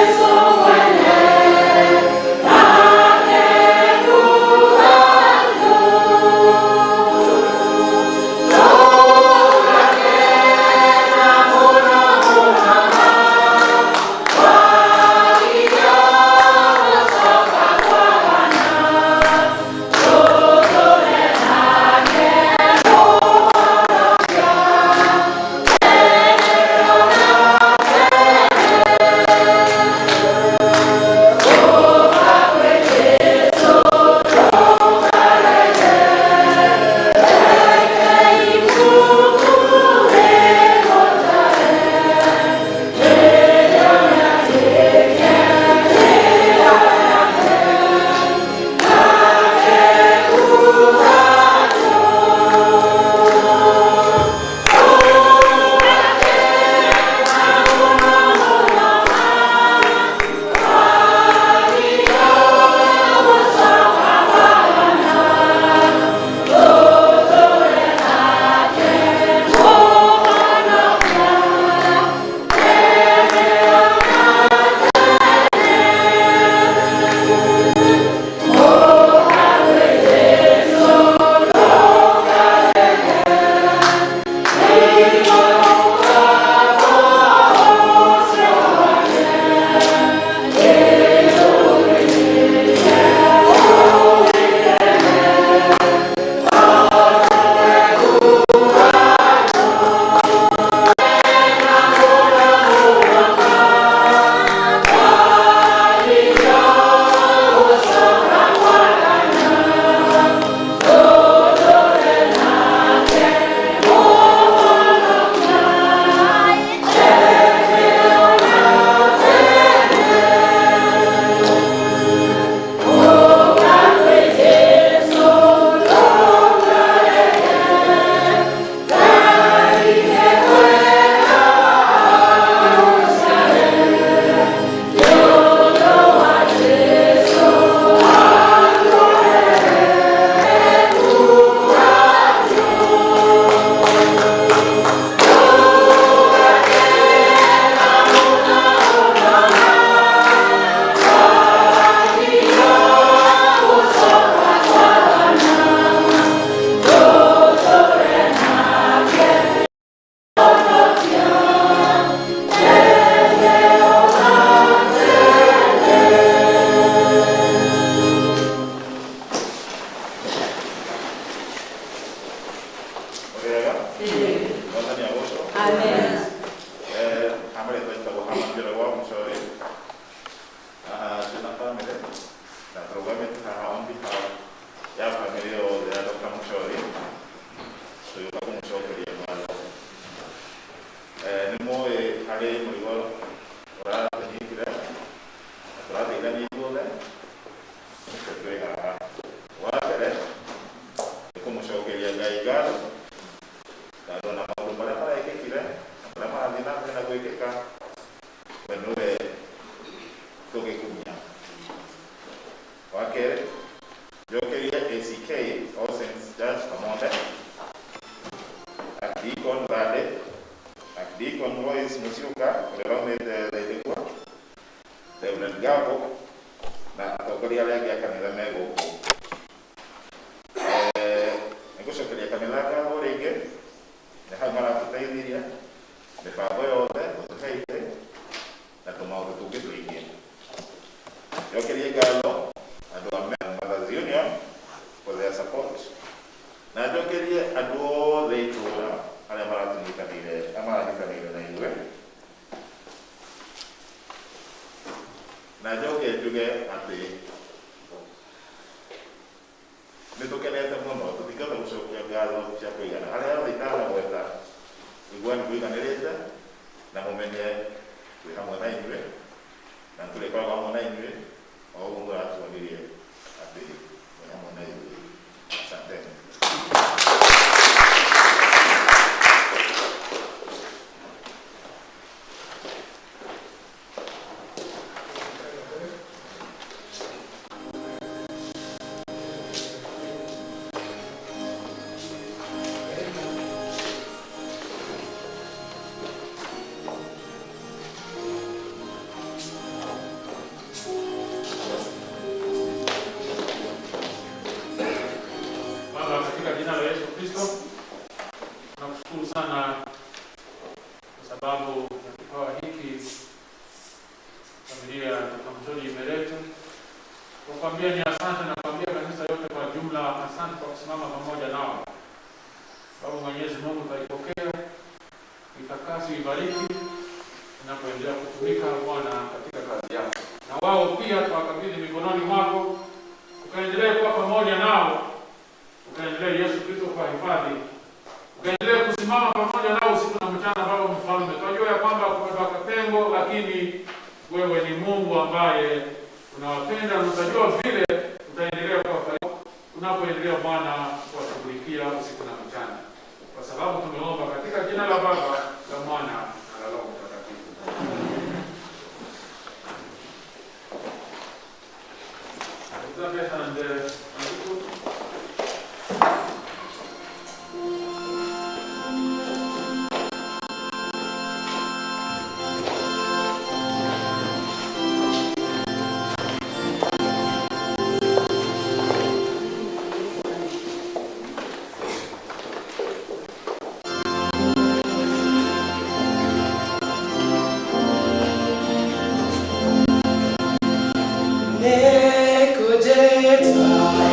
Wega? Mwathani agocwo. Amen. Amarĩtwa njĩtagwo Herman Njoroge wa Mũcore. Haha twĩna bamĩrĩ na tũrũgamĩte haha on behalf ya bamĩrĩ yothe ya Dr. Mũcore tũgĩũka kũmũcokeria ngatho. Nĩ mũĩ harĩ mũrigo ũratũnyitire na tũrateithania ithuothe nĩkĩo twĩ haha. Wa mbere nĩ kũmũcokeria Ngai ngatho tondũ ona maũndũ marĩa marekĩkire na marĩa marathiĩ na mbere na gwĩkĩka we nĩwe tũgĩkumia. Wa kerĩ njokerie ACK All Saints Church Kamonde, Archdeacon Thande, Archdeacon Lois Musyoka ũrĩa ũraumĩte Thaithĩkwa, Reverend Gabo na atongoria arĩa angĩ a kanitha me gũkũ. Nĩngũcokeria kanitha ngatho rĩngĩ nĩ hau maratũteithirie mĩbango yothe gũtũhe itĩ na tũmaũndũ tũngĩ tũingĩ. Njokerie ngatho andũ a Mothers Union for their support na njokerie andũ othe itũũra arĩa maratũnyitanĩire maranyitanĩire na ithuĩ na njoke njuge atĩ nĩ tũkenete mũno tũtingĩhota gũcokia ngatho cia kũigana arĩa othe itanagweta igua nĩ mũiganĩrĩte na mũmenye twĩ hamwe na inyuĩ na tũrĩkoragwo hamwe na inyuĩ o ũguo mũratuonirie atĩ mwĩ hamwe na ithuĩ. Asanteni. Baba, katika jina la Yesu Kristo, tunakushukuru sana kwa sababu ya kipawa hiki familia ya Dr. Mtoni imeleta. Kukwambia ni asante na kuambia kanisa yote kwa jumla, asante kwa kusimama pamoja nao. Sababu Mwenyezi Mungu utaipokea, itakasi, ibariki inapoendelea kutumika Bwana katika kazi yako, na wao pia tuwakabidhi mikononi mwako, ukaendelee kuwa pamoja nao, ukaendelee Yesu Kristo kwa hifadhi, ukaendelee kusimama pamoja nao usiku na mchana. Baba Mfalme, tunajua ya kwamba kumebaki pengo, lakini wewe ni Mungu ambaye unawapenda na utajua vile utaendelea kuwafariji unapoendelea Bwana kuwashughulikia usiku na mchana, kwa sababu tumeomba katika jina la Baba, la Mwana na la Roho Mtakatifu. Elizabeth and Andiku. Nekujeta.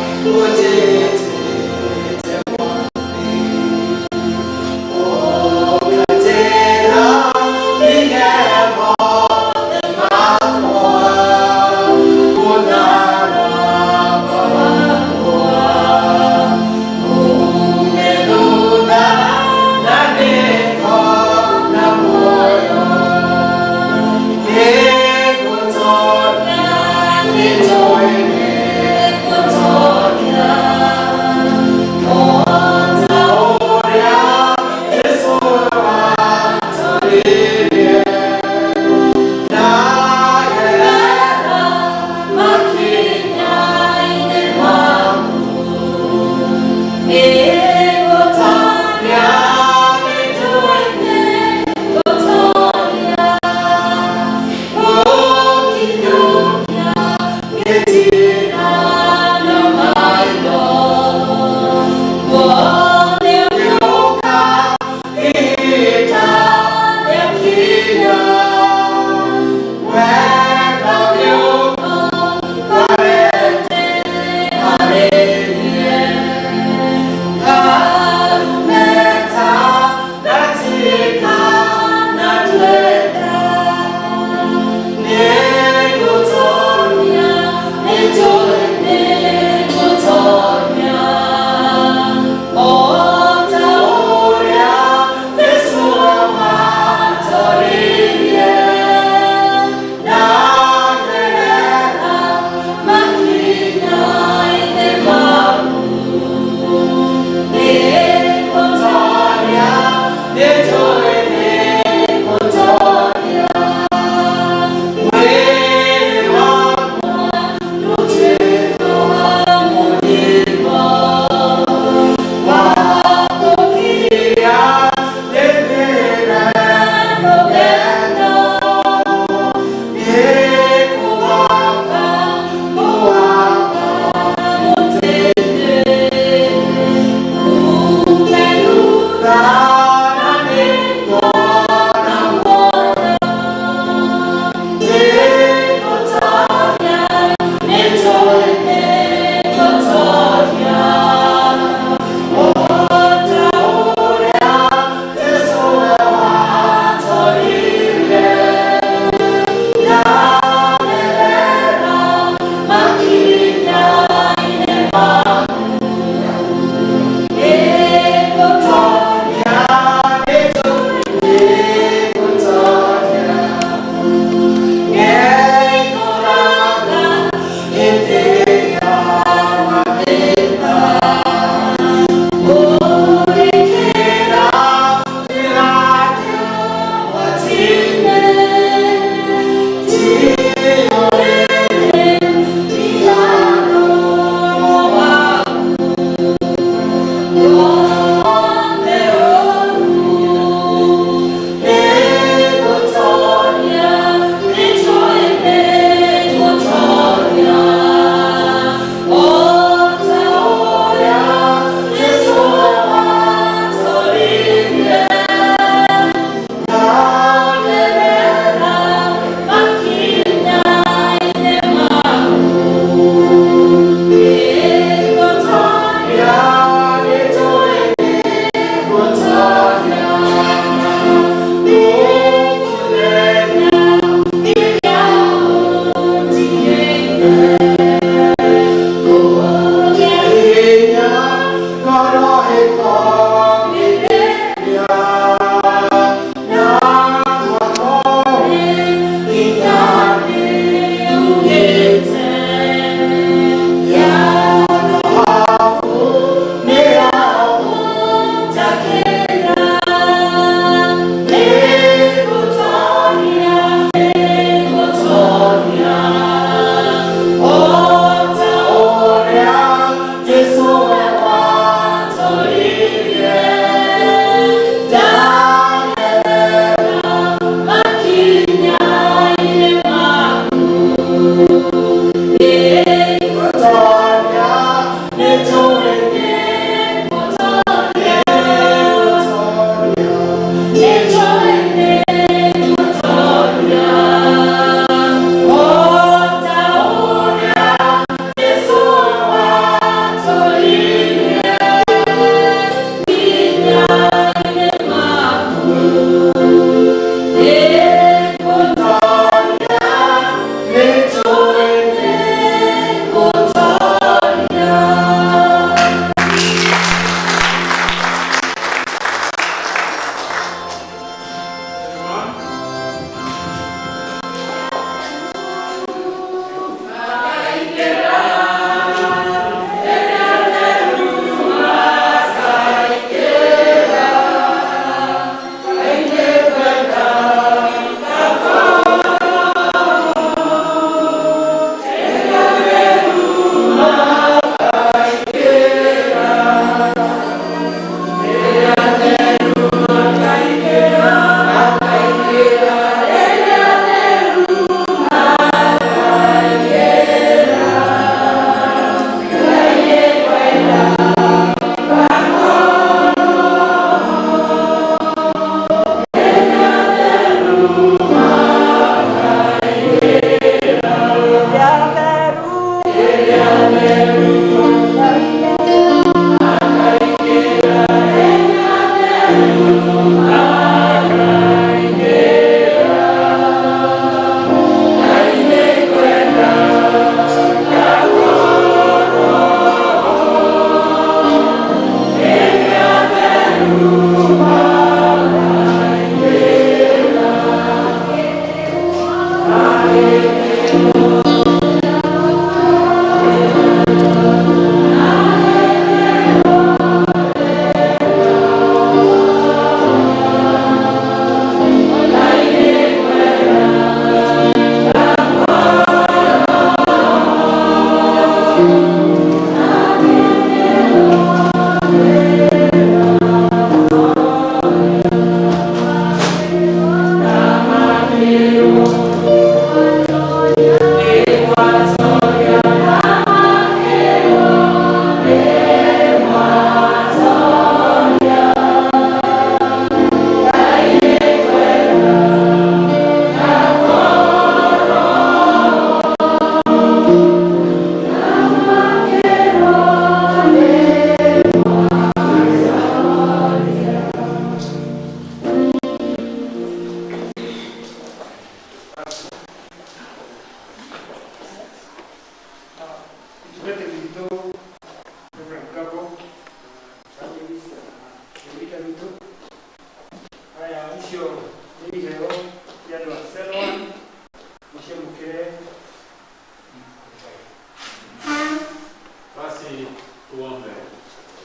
Basi tuombe.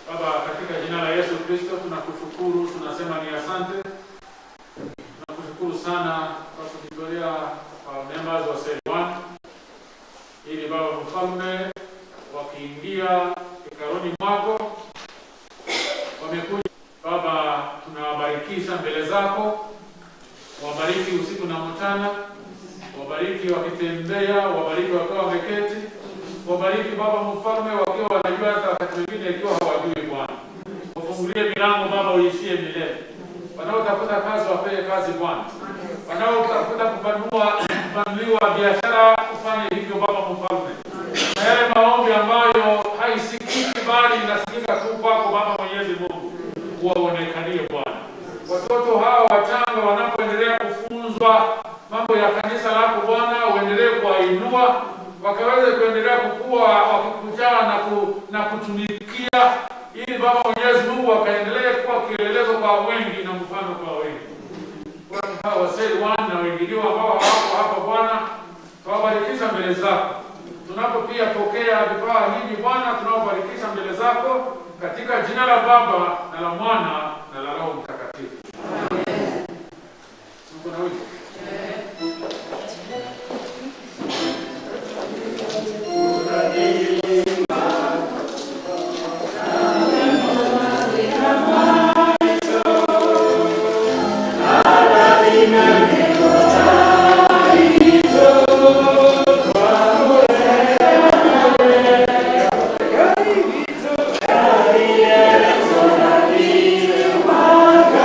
Baba, katika jina la Yesu Kristo, tunakushukuru, tunasema ni asante. Tunakushukuru sana kwa kujitolea kwa members wa Cell 1 ili Baba Mfalme wakiingia hekaluni mwako wamekuja. Baba, tunawabarikisha mbele zako, wabariki usiku na mchana, wabariki wakitembea, wabariki wakiwa wameketi, wabariki Baba Mfalme wakiwa wanajua, hata wakati mwingine ikiwa hawajui. Bwana, wafungulie milango Baba, uishie milele. Wanaotafuta kazi wapewe kazi Bwana, wanaotafuta kupanuliwa biashara ufanye hivyo Baba Mfalme, na yale maombi ambayo haisikiki bali inasikika tu kwako Baba Mwenyezi Mungu, waonekanie Bwana. Watoto hawa wachanga wanapoendelea kufunzwa mambo ya kanisa lako Bwana, uendelee kuwainua wakaweze kuendelea kukua wakikujaa na kutumikia, ili Baba Mwenyezi Mungu wakaendelee kuwa kielelezo kwa wengi na mfano kwa wengi. Watu hawa wa Cell 1 na wengineo ambao hawako hapa Bwana, tuwabarikisha mbele zako. Tunapo pia pokea vipawa hivi Bwana, tunawabarikisha mbele zako katika jina la Baba na la Mwana na la Roho Mtakatifu. Amen. Mko na wimbo? Thank you.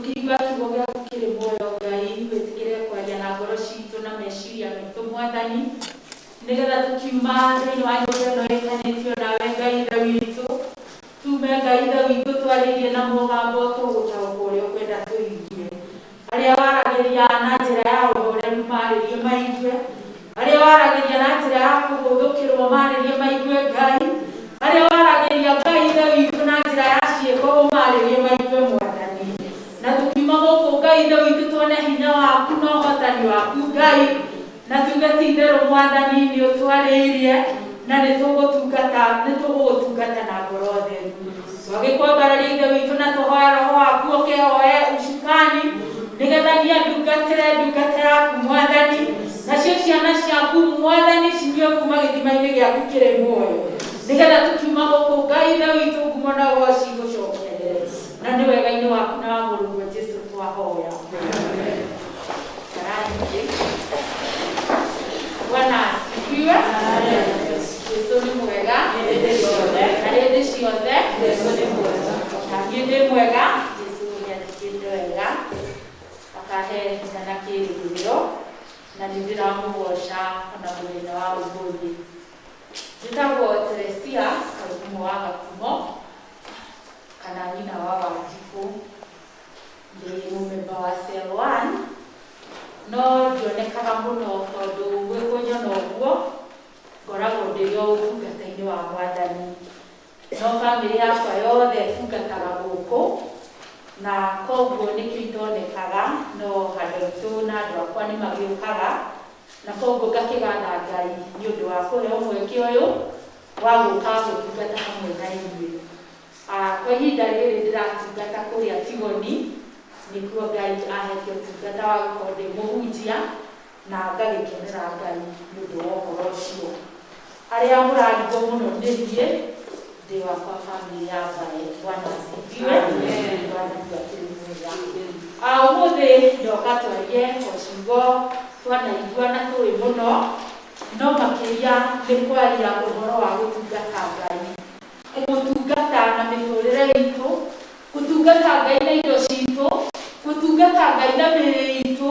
Tũkĩigua kiugo gĩaku kĩrĩ muoyo Ngai, wĩtĩkĩre kwaria na ngoro citũ na meciria maitũ Mwathani, nĩgetha tũkiuma thĩinĩ wa nyũmba ĩno ĩtanĩtio nawe Ngai Ithe witũ, tume Ngai Ithe witũ twarĩirie na mũgambo tũgũtaũkwo ũrĩa ũkwenda tũigue. Arĩa waragĩria na njĩra ya ũhoreru marĩrie maigue, arĩa waragĩria na njĩra ya kũgũthũkĩrwo marĩrie maigue Ngai, arĩa waragĩria Ngai Ithe witũ na njĩra ya ciĩko ũmarĩrie maigue Mwathani. Na tũkiuma gũkũ Ngai Ithe witũ tuone hinya waku na ũhotani waku Ngai, na tuge ti itherũ Mwathani nĩ ũtwarĩirie na nĩ tũgũtungata nĩ tũgũgũtungata na ngoro theru. Twagĩkwambararia Ithe witũ na tũhoya Roho waku ũke oe ũcukani nĩgetha niĩ ndungatĩre ndungata yaku Mwathani, nacio ciana ciaku Mwathani cinyue kuma gĩthima-inĩ gĩaku kĩrĩ muoyo, nĩgetha tũkiuma gũkũ Ngai Ithe witũ ngumo na ũgoci igũcokerere, na nĩ wega-inĩ waku na wa mũrũguo Jesũ twahoya. Karangĩ. Bwana asifiwe. Jesũ nĩ mwega na hĩndĩ ciothe. Na niĩ ndĩ mwega. Jesũ nĩ anjĩkĩte wega akahe hinya na kĩĩrĩgĩrĩro, na nĩ ndĩramũgoca ona mũthenya wa ũmũthĩ. Njĩtagwo Teresia Karugumo wa Gakumo kana nyina wa Wanjikũ. Ndĩ mũmemba wa Cell 1, no ndionekaga mũno tondũ gwĩ kũnyona ũguo ngoragwo ndĩ o ũtungata-inĩ wa Mwathani. No bamĩrĩ yakwa yothe ĩtungataga gũkũ, na koguo nĩkĩo itonekaga, no andũ aitũ na andũ akwa nĩ magĩũkaga, na koguo ngakĩgatha Ngai nĩ ũndũ wa kũheo mweke ũyũ wa gũka gũtungata hamwe na inyuĩ. Kwa ihinda rĩrĩ ndĩratungata kũrĩa Tigoni, nĩkuo Ngai ahete ũtungata wa gũkorwo ndĩ mũhunjia, na ngagĩkenera Ngai nĩ ũndũ wa ũhoro ũcio. Arĩa mũrarigwo mũno nĩ niĩ, ndĩ wakwa bamĩrĩ ya mbae. Bwana asifiwe. Mwathani akĩrĩ mwega. Ũmũthĩ ndoka twarie o ciugo twanaigua na tũĩ mũno, no makĩria nĩ kwaria ũhoro wa gũtungata Ngai. Kũmũtungata na mĩtũrĩre itũ, gũtungata Ngai na indo citũ, gũtungata Ngai na mĩĩrĩ itũ,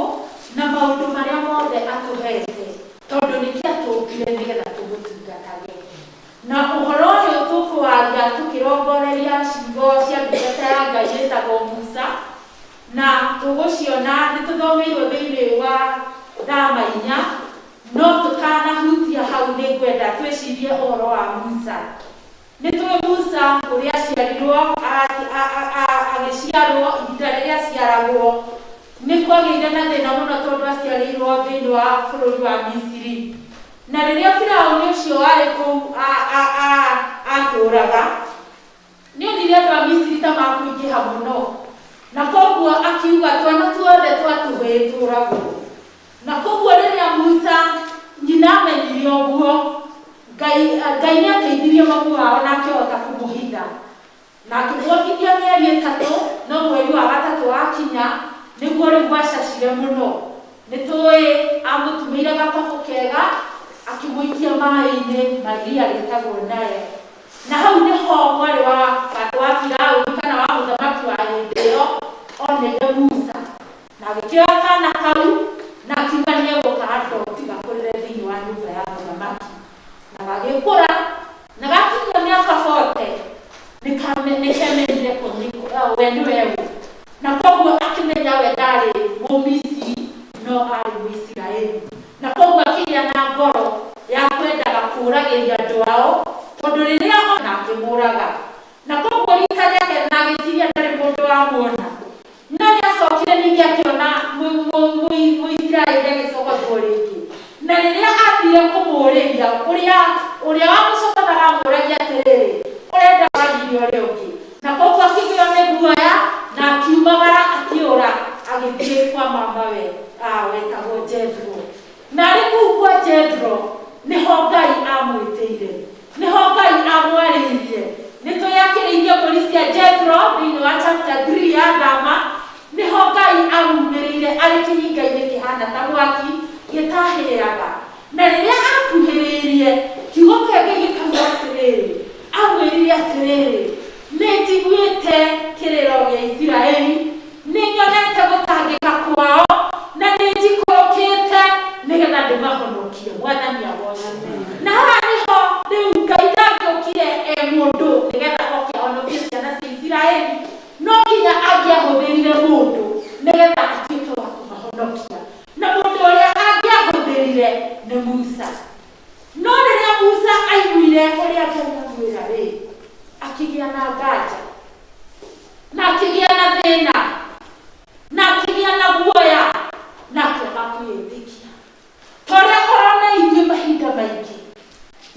na maũndũ marĩa mothe atũhete, tondũ nĩkĩo atũmbire nĩgetha tũmũtungatage. Na ũhoro ũyũ tũkũwaria tũkĩrongoreria ciugo cia ndungata ya Ngai ĩtagwo Musa, na tũgũciona nĩ tũthomeirwo thĩinĩ wa Thama 4, no tũtanahutia hau nĩ ngwenda twĩcirie ũhoro wa Musa. Nĩ tũĩ Musa ũrĩa aciarirwo, agĩciarwo ihinda rĩrĩa aciaragwo nĩ kwagĩire na thĩna mũno tondũ aciarĩirwo thĩinĩ wa bũrũri wa Misiri. Na rĩrĩa Firaũni ũcio warĩ kũu atũraga, nĩ onire andũ a Misiri ta makũingĩha mũno, na koguo akiuga twana tuothe twa tũhĩĩ tũragwo. Na koguo rĩrĩa Musa nyina amenyire ũguo, Ngai Ngai nĩ ateithirie mamu wao na akĩhota kũmũhitha. Na akĩmuongithia mĩeri 3, no mweri wa gatatũ wakinya, nĩguo rĩu gwacacire mũno. Nĩ tũĩ amũtumĩire gakobo kega, akĩmũikia maĩ-inĩ ma iria rĩtagwo Nile. Na hau nĩho mwarĩ wa Firaũni kana wa mũthamaki wa hĩndĩ ĩyo oneire Musa. Na agĩkĩoya kaana kau na akiuga nĩ egũka adopt gakũrĩre thĩinĩ wa nyũmba ya mũthamaki. Na gagĩkũra, na gakinyia mĩaka 40, nĩ kemenyire we nĩwe ũ. Na koguo akĩmenya we ndarĩ Mũmisiri, no arĩ Mũisiraeli. Na koguo akĩgĩa na ngoro ya kwendaga kũũragĩria andũ ao, tondũ rĩrĩa ona akĩmũraga. Na koguo rita rĩake na agĩciria ndarĩ mũndũ wamuona. No nĩ acokire ningĩ akĩona Mũisiraeli agĩcogothwo rĩngĩ. Na rĩrĩa athire kũmũũrĩria, ũrĩa ũrĩa wamũcogothaga amũragia atĩrĩrĩ, ũrenda wagire ũrĩa ũngĩ. Na koguo akĩgĩo nĩ guoya na akiumagara akĩũra agĩthiĩ kwa mamawe wetagwo Jethro. Na arĩ kũu kwa Jethro nĩho Ngai amwĩtĩire, nĩho Ngai amwarĩirie. Nĩ tũĩ akĩrĩithia mbũri cia Jethro thĩinĩ wa chapter 3 ya Thama, nĩho Ngai amumĩrĩire arĩ kĩhinga-inĩ kĩhana ta mwaki gĩtahĩaga. Na rĩrĩa akuhĩrĩirie, kiugo kĩa Ngai gĩkauga atĩrĩrĩ, Akĩgĩa na nganja na akĩgĩa na thĩna na akĩgĩa na guoya na akĩaga kwĩĩtĩkia. Ta ũrĩa ũrona ithuĩ mahinda maingĩ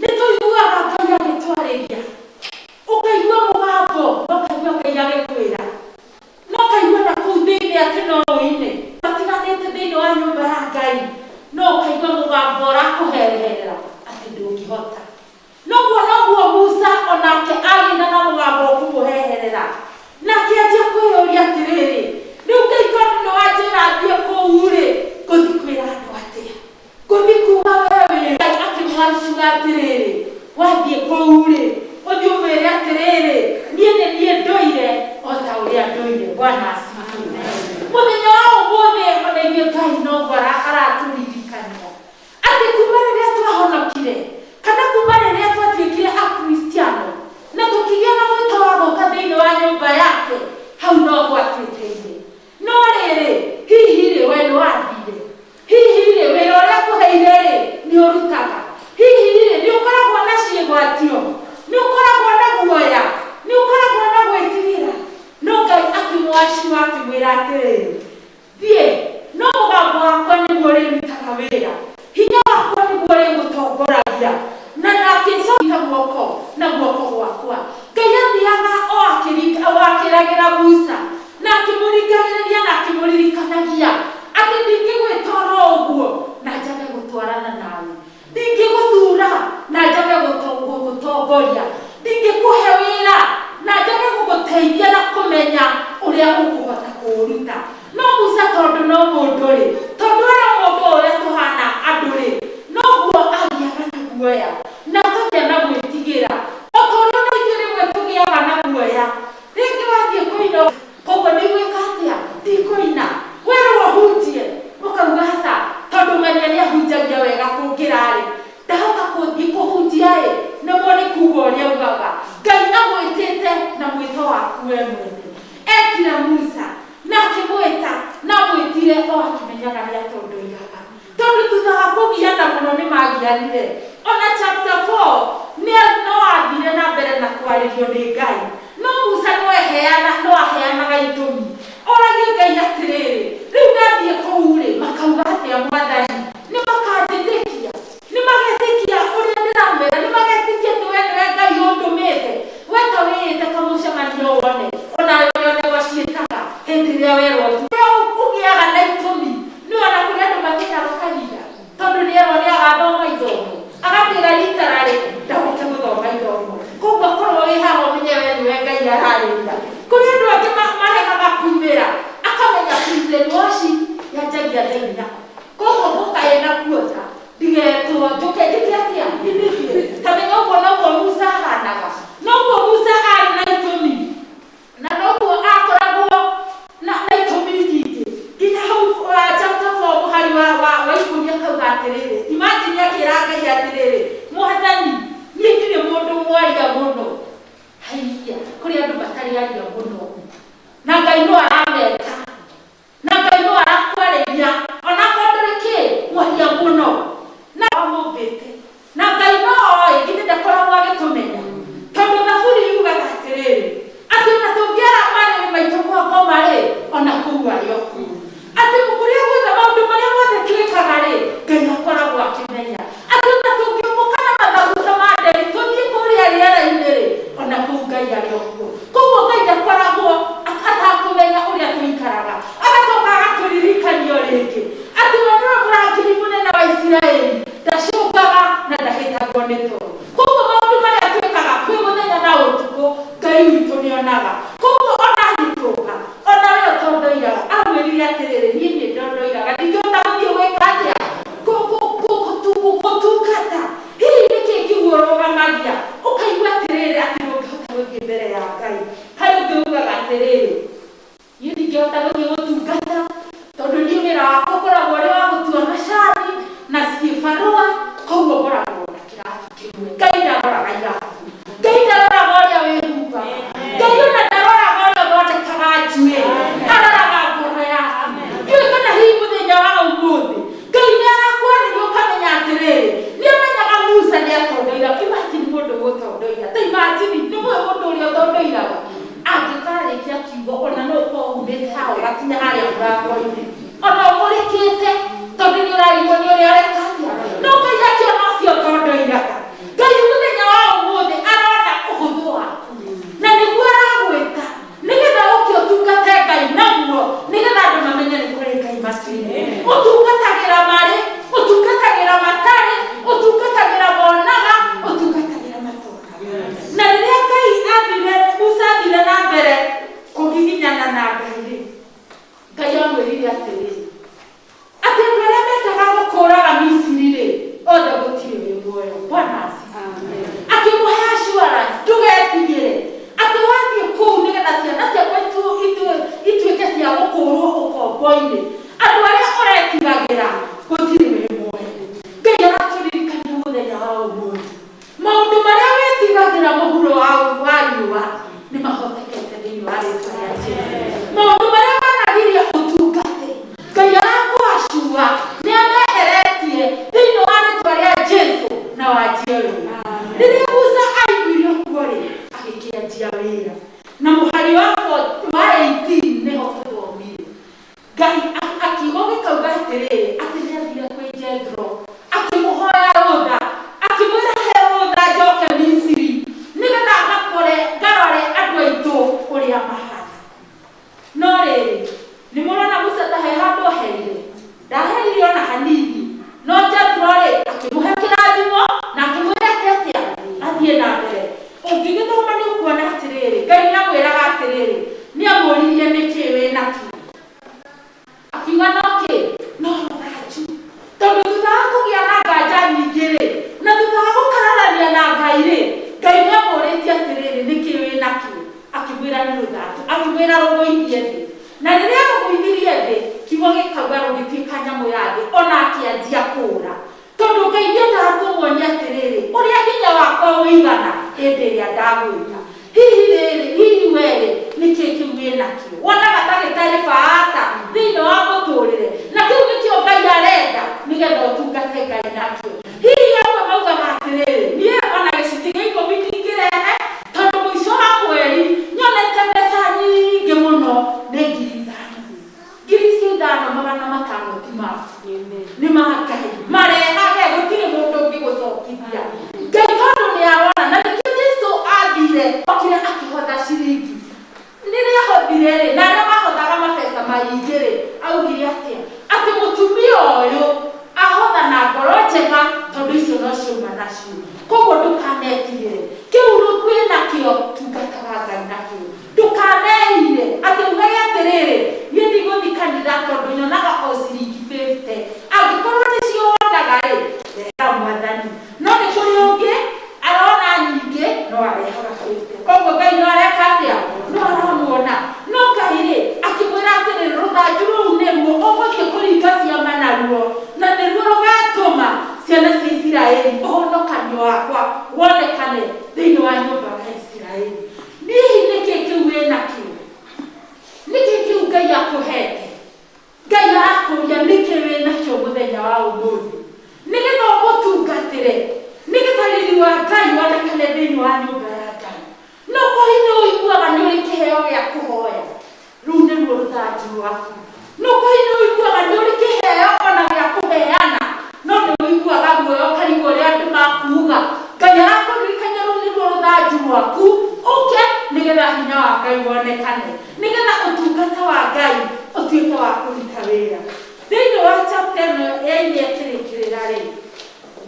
nĩ tũiguaga Ngai agĩtwarĩria, ũkaigua mũgambo na ũkaigua Ngai agĩkwĩra, na ũkaigua na kũu thĩinĩ atĩ no ũine matiganĩte thĩinĩ wa nyũmba ya Ngai, no ũkaigua mũgambo ũrakũhereherera atĩ ndũngĩhota. Noguo noguo Musa onake agĩire na mũgambo ũkũmũheherera, na akĩanjia kwĩyũria atĩrĩrĩ, rĩu Ngai tondũ nĩ wanjĩra thiĩ kũu rĩ, ngũthiĩ kwĩra andũ atĩa? Ngũthiĩ kuuga we wĩ Ngai akĩmwacuga atĩrĩrĩ, wathiĩ kũu rĩ, ũthiĩ ũmwĩre atĩrĩrĩ, niĩ nĩ niĩ ndũire o ta ũrĩa ndũire. Bwana asifiwe. Mũthenya wa ũmũthĩ ona ithuĩ Ngai noguo aratũririkania atĩ kuma rĩrĩa twahonokire kana kuma rĩrĩa twatuĩkire Akristiano na tũkĩgĩa na mwĩto wa gũka thĩinĩ wa nyũmba yake, hau no gwatuĩkĩire. No rĩrĩ, hihi rĩ, we nĩ wathire? Hihi rĩ, wĩra ũrĩa akũheire rĩ, nĩ ũrutaga? Hihi rĩ, nĩ ũkoragwo na ciĩgwatio? Nĩ ũkoragwo na guoya? Nĩ ũkoragwo na gwĩtigĩra? No Ngai akĩmwacua akĩmwĩra atĩrĩrĩ, thiĩ, no mũgambo wakwa nĩguo ũrĩrutaga wĩra, hinya wakwa nĩguo ũrĩgũtongoragia, na nakĩcoka guoko na guoko gwakwa. Ngai athiaga o akĩragĩra Musa na akĩmũringagĩrĩria na akĩmũririkanagia atĩ ndingĩgwĩta oro ũguo na njage gũtwarana nawe, ndingĩgũthura na njage gũgũtongoria, ndingĩkũhe wĩra na njage gũgũteithia na kũmenya ũrĩa ũkũhota kũũruta. No Musa tondũ no mũndũ rĩ, tondũ arĩ mũndũ ũrĩa tũhana andũ rĩ, noguo agĩaga na guoya na akagĩa na gwĩtigĩra. O ta ũrĩa ona ithuĩ rĩmwe tũgĩaga na guoya, rĩngĩ wathiĩ kũina koguo ndigwĩka atĩa, ndikũina, werwo ũhunjie ũkauga aca, tondũ ng'ania nĩ ahunjagia wega kũngĩra rĩ, ndahota kũthiĩ kũhunjia ĩ, nĩguo nĩ kuga ũrĩa ugaga. Ngai agwĩtĩte na mwĩto waku we mwene. Etire Musa na akĩmwĩta, na amwĩtire o akĩmenyaga nĩ atondoiraga, tondũ thutha wa kũgiana mũno nĩ magianire. Ona chapter 4 nĩ no athire na mbere na kwarĩrio nĩ Ngai, no Musa no eheana, no aheanaga itũmi. Oragie Ngai atĩrĩrĩ, rĩu ndathiĩ kũu rĩ, makauga atĩa Mwathani? Nĩ makanjĩtĩkia? Nĩ magetĩkia ũrĩa ndĩramera? Nĩ magetĩkia atĩ we nĩwe Ngai ũndũmĩte? We ta wĩĩte kamũcemanio wone onawe ũrĩa onegwa ciĩtaga hĩndĩ ĩrĩa werwo tu. Ũgĩaga na itũmi nĩ ona kũrĩ andũ matĩaga kahinda tondũ nĩ erwo nĩ agathoma ithomo, agatĩra rita rĩ ndahote gũthoma ithomo, koguo akorwo wĩ haha ũmenye we nĩwe Ngai ararĩria. Kũrĩ andũ angĩ maregaga kumĩra, akamenya prison worship yanjagia thaa 4, koguo ngũka ĩna kuota ndigetwo njũke njĩke atĩa immediate. Kamenya ũguo noguo Musa ahanaga, noguo Musa arĩ na itũmi na noguo akoragwo na itũmi nyingĩ. Nginya hau chapter 4 mũhari wa 10 akauga atĩrĩrĩ, imagine akĩra Ngai atĩrĩrĩ, Mwathani, niĩ ndirĩ mũndũ mwaria mũno. Haiya, kũrĩ andũ matarĩ aria mũno, na Ngai no arameta, na Ngai no arakwarĩria onakorwo ndũrĩ kĩ mwaria mũno, na amũmbĩte, na Ngai no oĩ, githĩ ndakoragwo agĩtũmenya? Tondũ Thaburi yugaga atĩrĩrĩ, atĩ ona tũngĩara marĩrĩ maitũ kwa ngoma rĩ, ona kũu arĩ o kuo. Atĩ kũrĩa guothe maũndũ marĩa mothe twĩkaga rĩ, Ngai akoragwo akĩmenya. Atĩ ona tũngĩũmbũka na mathagu ta ma nderi tũthiĩ kũrĩa rĩera-inĩ rĩ, ona kũu Ngai arĩ o kuo. Koguo Ngai ndakoragwo atakũmenya Ũgakinya harĩa mũrango-inĩ ona ũmũrĩkĩte tondũ nĩ ũrarigwo nĩ ũrĩa ũreka atĩa. No Ngai akĩona ũcio tondũ oigaga Ngai mũthenya wa ũmũthĩ arona ũhũthũ waku na nĩguo aragwĩta nĩgetha ũke ũtungate Ngai naguo, nĩgetha andũ mamenye nĩ kũrĩ Ngai matu-inĩ. Ũtungatagĩra marĩ, ũtungatagĩra matarĩ, ũtungatagĩra monaga, ũtungatagĩra matonaga. Na rĩrĩa Ngai athire, Musa athire na mbere kũgiginyana na Ngai rĩ, Ngai amwĩrire atĩrĩ, atĩ andũ arĩa mendaga gũkũraga Misiri rĩ, othe gũtirĩ wĩ muoyo. Bwana asifiwe. Akĩmũhe assurance, ndũgetigĩre atĩ wathiĩ kũu nĩgetha ciana ciakwa ituĩke cia gũkũrwo ũkombo-inĩ, andũ arĩa ũretigagĩra gũtirĩ wĩ muoyo. Ngai aratũririkania mũthenya wa ũmũthĩ, maũndũ marĩa wĩtigagĩra mũhuro wa riũa nĩ mahotekete thĩinĩ wa rĩtwa rĩa Jesũ. Maũndũ marĩa managiria ũtungate, Ngai arakũacua nĩ ameheretie thĩinĩ wa rĩtwa rĩa Jesũ na wanjie wĩra. Rĩrĩa Musa aiguire ũguo rĩ, agĩkĩanjia wĩra. Na mũhari wa 18 nĩho tũthomire. Ngai akiuga gĩkauga atĩrĩrĩ, atĩ nĩ athire kwĩ Jethro, akĩmũhoya rũtha, akĩmwĩra he rũtha njoke Misiri nĩgetha ngakore ngarore andũ aitũ ũrĩa mahana. No rĩrĩ, nĩ mũrona Musa ta he handũ aherire? Ndaherire ona hanini. No Jethro rĩ, akĩmũhe kĩrathimo na akĩmwĩra atĩ atĩa athiĩ na mbere. Ũngĩgĩthoma nĩ ũkuona atĩrĩrĩ, Ngai nĩ amwĩraga atĩrĩrĩ, nĩ amũririe nĩkĩ wĩ nakĩo. Akiuga no kĩ? No rũthanju. Tondũ thutha wa kũgĩa na nganja nyingĩ rĩ, na thutha wa gũkararania na Ngai rĩ, Ngai nĩ amũrĩtie atĩrĩrĩ, nĩkĩ wĩ nakĩo? Akĩmwĩra nĩ rũthanju. Akĩmwĩra rũgũithie thĩ. Na rĩrĩa rũgũithirie thĩ, kiugo gĩkauga rũgĩtuĩka nyamũ ya thĩ, ona akĩanjia kũũra. Tondũ Ngai nĩendaga kũmuonia atĩrĩrĩ, ũrĩa hinya wakwa ũigana hĩndĩ ĩrĩa ndagwĩta. Hihi rĩrĩ, hihi werĩ, nĩkĩ kĩu wĩ nakĩo? Wonaga ta gĩtarĩ bata thĩinĩ wa mũtũrĩre, na kĩu nĩkĩo Ngai arenda nĩgetha ũtungate Ngai nakĩo. Hihi amwe maugaga atĩrĩrĩ, niĩ ona gĩcunjĩ gĩa ikũmi ndingĩrehe, tondũ mũico wa mweri nyonete mbeca nyingĩ mũno, nĩ 5,000. 5,500 ti maku, nĩ ma Ngai. Marehage, gũtirĩ mũndũ ũngĩgũcokithia. Ngai tondũ nĩ arona, na nĩkĩo Jesũ athire, okire akĩhotha ciringi. Rĩrĩa ahothire rĩ, na arĩa mahothaga mabeca maingĩ rĩ, augire atĩa? Atĩ mũtumia ũyũ ahotha na ngoro njega, tondũ icio no ciauma nacio. Koguo ndũkanetigĩre, kĩu wĩ nakĩo, tungataga Ngai nakĩo. Ndũkaneire atĩ ugage atĩrĩrĩ, niĩ ndigũthiĩ kanitha tondũ nyonaga o ciringi 50. Angĩkorwo nĩcio wonaga rĩ, rehera Mwathani. No nĩ kũrĩ ũngĩ arona nyingĩ no arehaga 50. Koguo Ngai no areka atĩa? No aramuona. No Ngai rĩ, akĩmwĩra atĩrĩrĩ, rũthanju rũu nĩruo ũgũthiĩ kũringa ciama naruo, na nĩruo rũgatũma ciana cia Isiraeli ũhonokanio wakwa wonekane thĩinĩ wa nyũmba ya Isiraeli. Hihi nĩkĩ kĩu wĩ nakĩo? Nĩkĩ kĩu Ngai akũhete? Ngai arakũria nĩkĩ wĩ nakĩo mũthenya wa ũmũthĩ, nĩgetha ũmũtungatĩre, nĩgetha riri wa Ngai wonekane thĩinĩ wa nyũmba ya Ngai. No kũhi nĩ ũiguaga nĩ ũrĩ kĩheo gĩa kũhoya, rũu nĩruo rũthanju rwaku. No kũhi nĩ ũiguaga nĩ ũrĩ kĩheo ona gĩa kũheana, no nĩ ũiguaga guoya ũkarigwo ũrĩa andũ makuuga. Ngai arakũririkania rũu nĩruo rũthanju rwaku, ũke nĩgetha hinya wa Ngai wonekane, nĩgetha ũtungata wa Ngai ũtuĩke wa kũruta wĩra. Thĩinĩ wa chapter ĩno ya inya ĩkĩrĩkĩrĩra rĩ,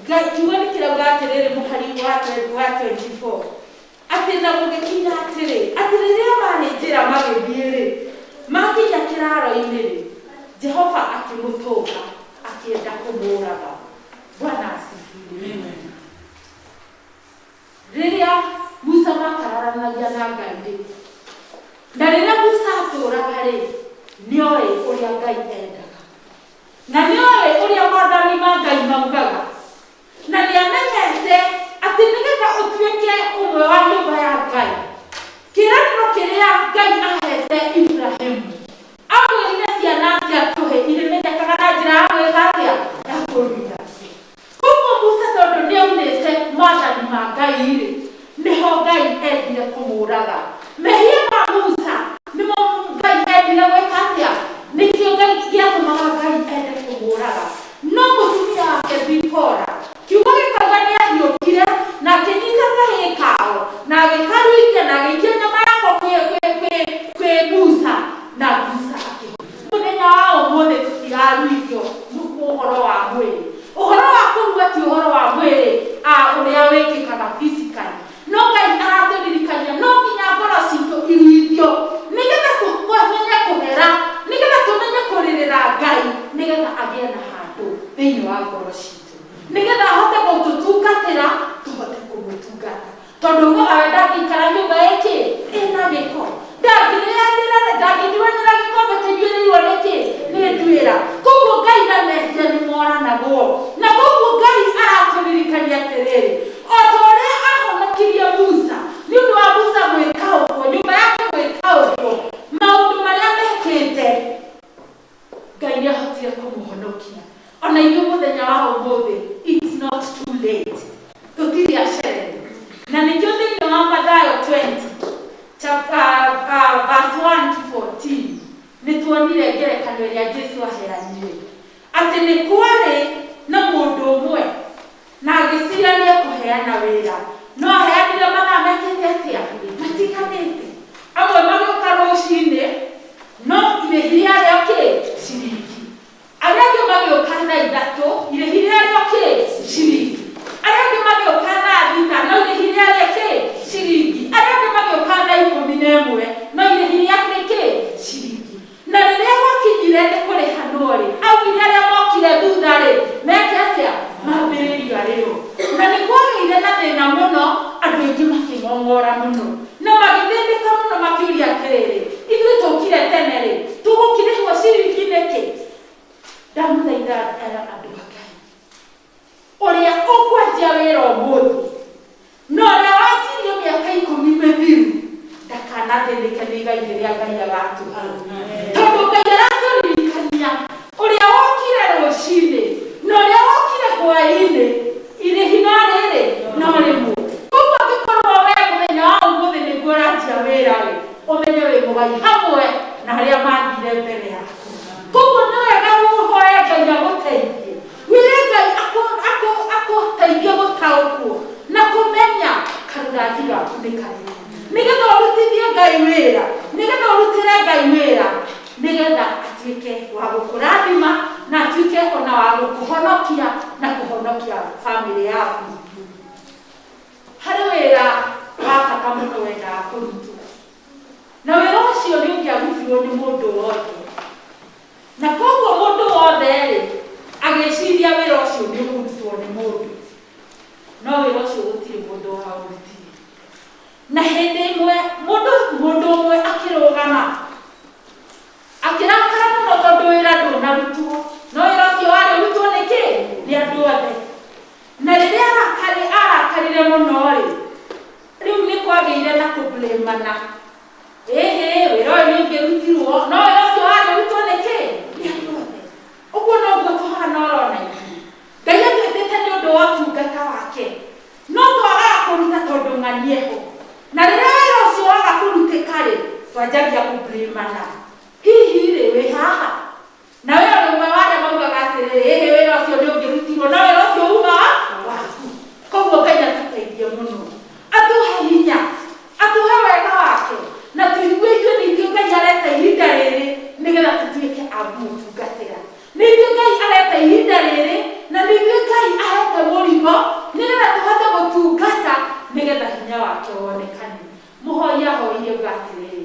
Ngai kiugo nĩ kĩrauga atĩrĩrĩ mũhari wa 24, atĩ na gũgĩkinya atĩrĩ, atĩ rĩrĩa marĩ njĩra magĩthiĩ rĩ, makinya kĩraro-inĩ rĩ, Jehova akĩmũtũnga akĩenda kũmũraga. Bwana asifiwe. Rĩrĩa Musa makararanagia na Ngai rĩ, na rĩrĩa Musa atũraga rĩ, nĩoĩ ũrĩa Ngai endaga, na nĩoĩ ũrĩa maathani ma Ngai maugaga, na nĩamenyete atĩ nĩgetha ũtuĩke ũmwe wa nyũmba ya Ngai, kĩĩranĩro kĩrĩa Ngai ahete Ibrahimu, amwĩrire ciana cia tũhĩ irĩmenyekaga na njĩra ya gwĩka atĩa? Ya kũruitha. Koguo Musa tondũ nĩaunĩte maathani ma Ngai rĩ, nĩho Ngai endire kũmũraga. Mehia ma Musa nĩmo Ngai endire gwĩka atĩa? Tondũ ugaga we ndangĩikara nyũmba ĩkĩ ĩna gĩko, ndangĩrĩanĩra, ndangĩnyuanĩra gĩkombe kĩnyuĩrĩirwo nĩkĩ nĩ nduĩra. Koguo Ngai na mehia nĩ moranagwo, na koguo Ngai aratũririkania atĩrĩrĩ, o ta ũrĩa ahonokirie Musa nĩ ũndũ wa Musa gwĩka ũguo, nyũmba yake gwĩka ũguo, maũndũ marĩa mekĩte, Ngai nĩ ahotire kũmũhonokia. Ona ithuĩ mũthenya wa ũmũthĩ, it's not too late, tũtirĩ acereri. Na nĩkĩo thĩinĩ wa Mathayo 20 chapter, verse 1 to 14, nĩ tuonire ngerekano ĩrĩa Jesu aheanire atĩ nĩ kwarĩ na mũndũ ũmwe na agĩcira nĩ ekũheana wĩra, no aheanire mathaa mekĩte atĩa? Matiganĩte. Amwe magĩũka rũcinĩ, no irĩhi rĩarĩ o kĩ? Ciringi. Arĩa angĩ magĩũka thaa 3, irĩhi rĩarĩ o kĩ? Ciringi. Arĩa angĩ magĩũka thaa 6, no irĩhi rĩarĩ kĩ? Ciringi. Arĩa angĩ magĩũka thaa 11, no irĩhi rĩarĩ kĩ? Ciringi. Na rĩrĩa gwakinyire nĩ kũrĩhanwo rĩ, augire arĩa mokire thutha rĩ, meke atĩa? Mambĩrĩrio arĩo. Na nĩ kwagĩire na thĩna mũno, andũ aingĩ makĩng'ong'ora mũno na magĩthĩnĩka mũno, makĩũria atĩrĩrĩ, ithuĩ tũkire tene rĩ, tũgũkĩrĩhwo ciringi nĩkĩ? Ndamũthaitha aya andũ a Ngai, ũrĩa ũkwanjia wĩra ũmũthĩ na ũrĩa wanjirie mĩaka 10 mĩthiru ndakanathĩnĩke nĩ igai rĩrĩa Ngai agatũha, tondũ Ngai aratũririkania ũrĩa wokire rũcinĩ na ũrĩa wokire hwaĩ-inĩ, irĩhi no rĩrĩ no rĩmwe. Koguo angĩkorwo we mũthenya wa ũmũthĩ nĩguo ũranjia wĩra rĩ, ũmenye wĩ mũgai hamwe na arĩa mathire mbere yaku. Koguo nĩ wega ũhoe Ngai agũteithie, wĩre Ngai akũteithie gũtaũkwo na kũmenya karũrangi gaku nĩ karĩkũ, nĩgetha ũrutithie Ngai wĩra, nĩgetha ũrutĩre Ngai wĩra, nĩgetha atuĩke wa gũkũrathima na atuĩke ona wa gũkũhonokia na kũhonokia bamĩrĩ yaku. Harĩ wĩra wa bata mũno wendaga kũrutwo, na wĩra ũcio nĩ ũngĩarutirwo nĩ mũndũ wothe, na koguo mũndũ wothe rĩ agĩciria wĩra ũcio nĩ ũkũrutwo nĩ mũndũ, no wĩra ũcio gũtirĩ mũndũ waũrutire. Na hĩndĩ ĩmwe mũndũ ũmwe akĩrũgama akĩrakara mũno tondũ wĩra ndũnarutwo, no wĩra ũcio warĩ ũrutwo nĩ kĩ? Nĩ andũ othe. Na rĩrĩa arakarire mũno rĩ, rĩu nĩ kwagĩire na kũblamana, ĩhĩ, wĩra ũyũ nĩ ũngĩrutirwo, no wĩra ũcio warĩ ũrutwo nĩ kĩ? Nĩ andũ othe. Ũguo noguo tũhana orona ithuĩ. Ngai atwĩtĩte nĩ ũndũ wa ũtungata wake, no twagaga kũruta tondũ ng'anie ho. Na rĩrĩa wĩra ũcio waga kũrutĩka rĩ, twanjagia kũblamana, hihi rĩ wĩ haha na we ũrĩ ũmwe wa arĩa maugaga atĩrĩrĩ, ĩhĩ, wĩra ũcio nĩ ũngĩrutirwo, no wĩra ũcio uma waku. Koguo Ngai atũteithie mũno, atũhe hinya, atũhe wega wake, na tũigue ithuĩ nĩ ithuĩ Ngai areta ihinda rĩrĩ nĩgetha tũtuĩke a kũmũtungatĩra. Nĩ ithuĩ Ngai areta ihinda rĩrĩ, na nĩ ithuĩ Ngai ahete mũrigo nĩgetha tũhote gũtungata, nĩgetha hinya wake wonekane. Mũhoi ahoire uga atĩrĩrĩ,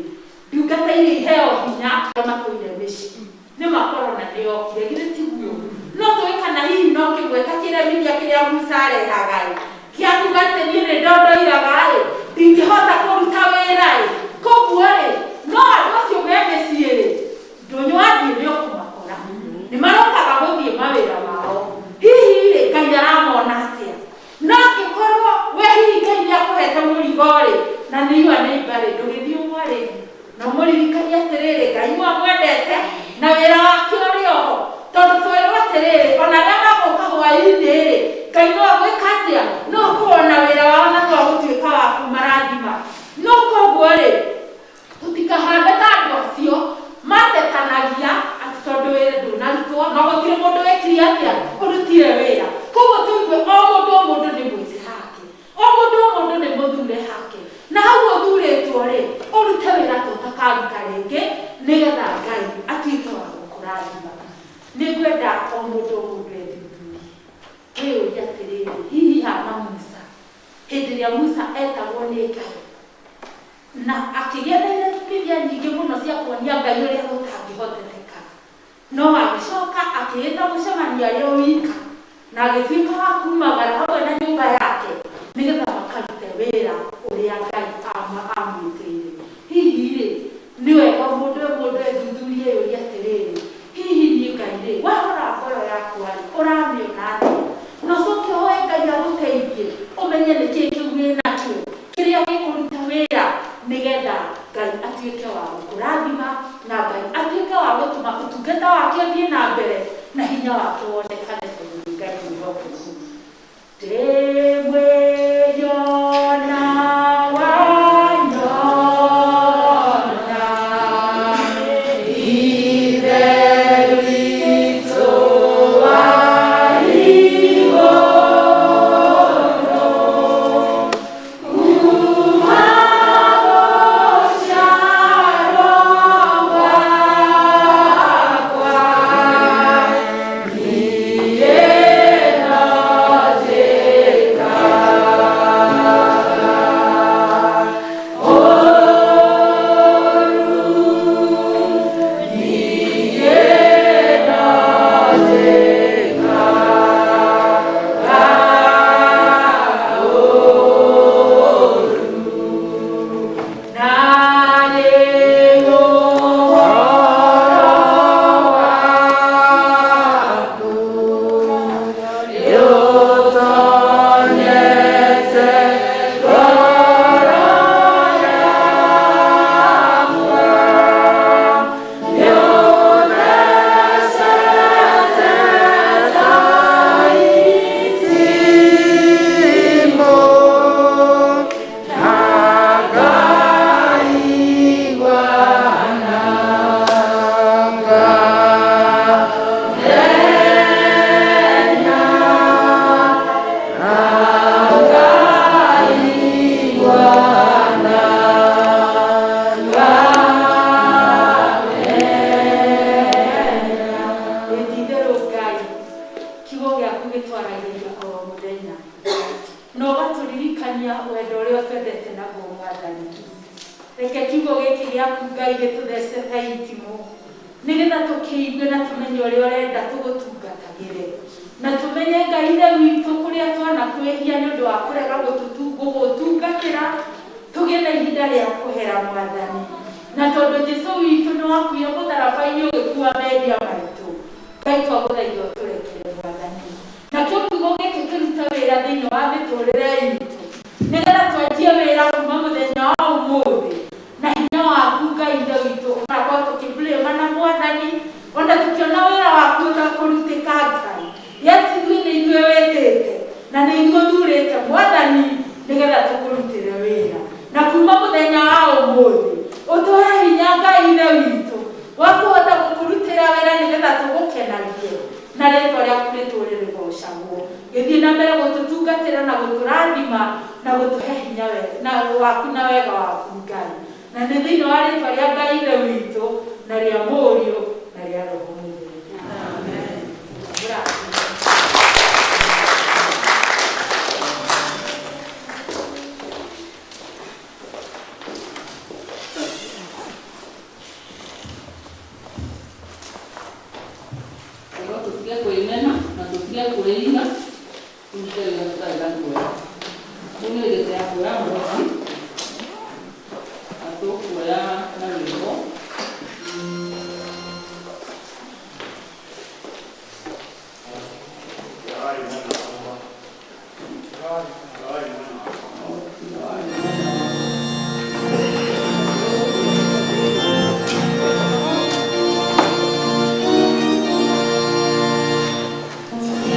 ndungata iria iheo hinya arĩa matũire mĩciĩ nĩ makorona nĩ yokire, githĩ tiguo? No tũĩ kana hihi no kĩmwe ta kĩremithia kĩrĩa Musa arehaga ĩ, kĩa kuga atĩ niĩ nĩ ndondoiraga ĩ, ndingĩhota kũruta wĩra ĩ. Koguo rĩ, no andũ acio me mĩciĩ rĩ, ndũnyũ wathiĩ nĩ ũkũmakora nĩ marokaga gũthiĩ mawĩra mao. Hihi rĩ, Ngai aramona atĩa? No angĩkorwo we hihi Ngai nĩ akũhete mũrigo rĩ, na nĩ yua nĩ mbarĩ, ndũgĩthiĩ ũmwarĩrie na ũmũririkanie atĩrĩrĩ, Ngai no amwendete na wĩra wake ũrĩ oho, tondũ twerwo atĩrĩrĩ, ona arĩa magũka hwaĩ-inĩ rĩ, Ngai no agwĩka atĩa? No akũwona wĩra wao na no agũtuĩka wa kũmarathima. No koguo rĩ, tũtikahane ta andũ acio matetanagia atĩ tondũ wĩra ndũnarutwo, no gũtirĩ mũndũ wĩkire atĩa? Ũrutire wĩra. Koguo tũigue o mũndũ o mũndũ nĩ mwĩte hake, o mũndũ o mũndũ nĩ mũthure hake, na hau ũthurĩtwo rĩ, ũrute wĩra ta ũtakaruta rĩngĩ, nĩgetha Ngai atuĩke wa gũkũrathima. Nĩ ngwenda o mũndũ o mũndũ ethuthurie, wĩyũrie atĩrĩrĩ, hihi hana Musa hĩndĩ ĩrĩa Musa etagwo nĩ Ngai na akĩgĩa na iremithia nyingĩ mũno cia kuonia Ngai ũrĩa gũtangĩhoteteka, no agĩcoka akĩĩta mũcemanio arĩ o wika na agĩtuĩka wa kumagara hamwe na nyũmba yake nĩgetha makarute wĩra. wendo ũrĩa ũtwendete naguo Mwathani. Reke kiugo gĩkĩ gĩaku Ngai gĩtũthece ta itimũ, nĩgetha tũkĩigue na tũmenye ũrĩa ũrenda tũgũtungatagĩre, na tũmenye Ngai Ithe witũ kũrĩa twanakwĩhia nĩ ũndũ wa kũrega gũgũtungatĩra, tũgĩe na ihinda rĩa kũhera Mwathani. Na tondũ Jesũ witũ nĩ wakuire mũtharaba-inĩ ũgĩkua mehia maitũ, Ngai twagũthaitha ũtũrekere Mwathani. Nakĩo kiugo gĩkĩ kĩrute wĩra thĩinĩ wa mĩtũrĩre itũ, nĩgetha twanjie wĩra kuma mũthenya wa ũmũthĩ na hinya waku Ngai Ithe witũ, ũgakorwo tũkĩblame na Mwathani, ona tũkĩona wĩra waku ũtakũrutĩka Ngai. Yet ithuĩ nĩ ithuĩ wĩtĩte na nĩ ithuĩ ũthurĩte Mwathani nĩgetha tũkũrutĩre wĩra. Na kuma mũthenya wa ũmũthĩ ũtũhe hinya Ngai Ithe witũ wa kũhota gũkũrutĩra wĩra nĩgetha tũgũkenagie na rĩtwa rĩaku rĩtũũre rĩgocagwo. Gĩthiĩ na mbere gũtũtungatĩra na gũtũrathima na gũtũhe hinya na waku na wega waku Ngai. Na nĩ thĩinĩ wa rĩtwa rĩa Ngai Ithe witũ na rĩa Mũriũ na rĩa Roho Mũtheru. Amen. No tũtige kwĩmena na tũtige kwĩiga, tũrute wĩra tũtarĩ na guoya. Rĩu nĩ hĩndĩ ya kuoya mũhothi, na tũkuoya na rwĩmbo.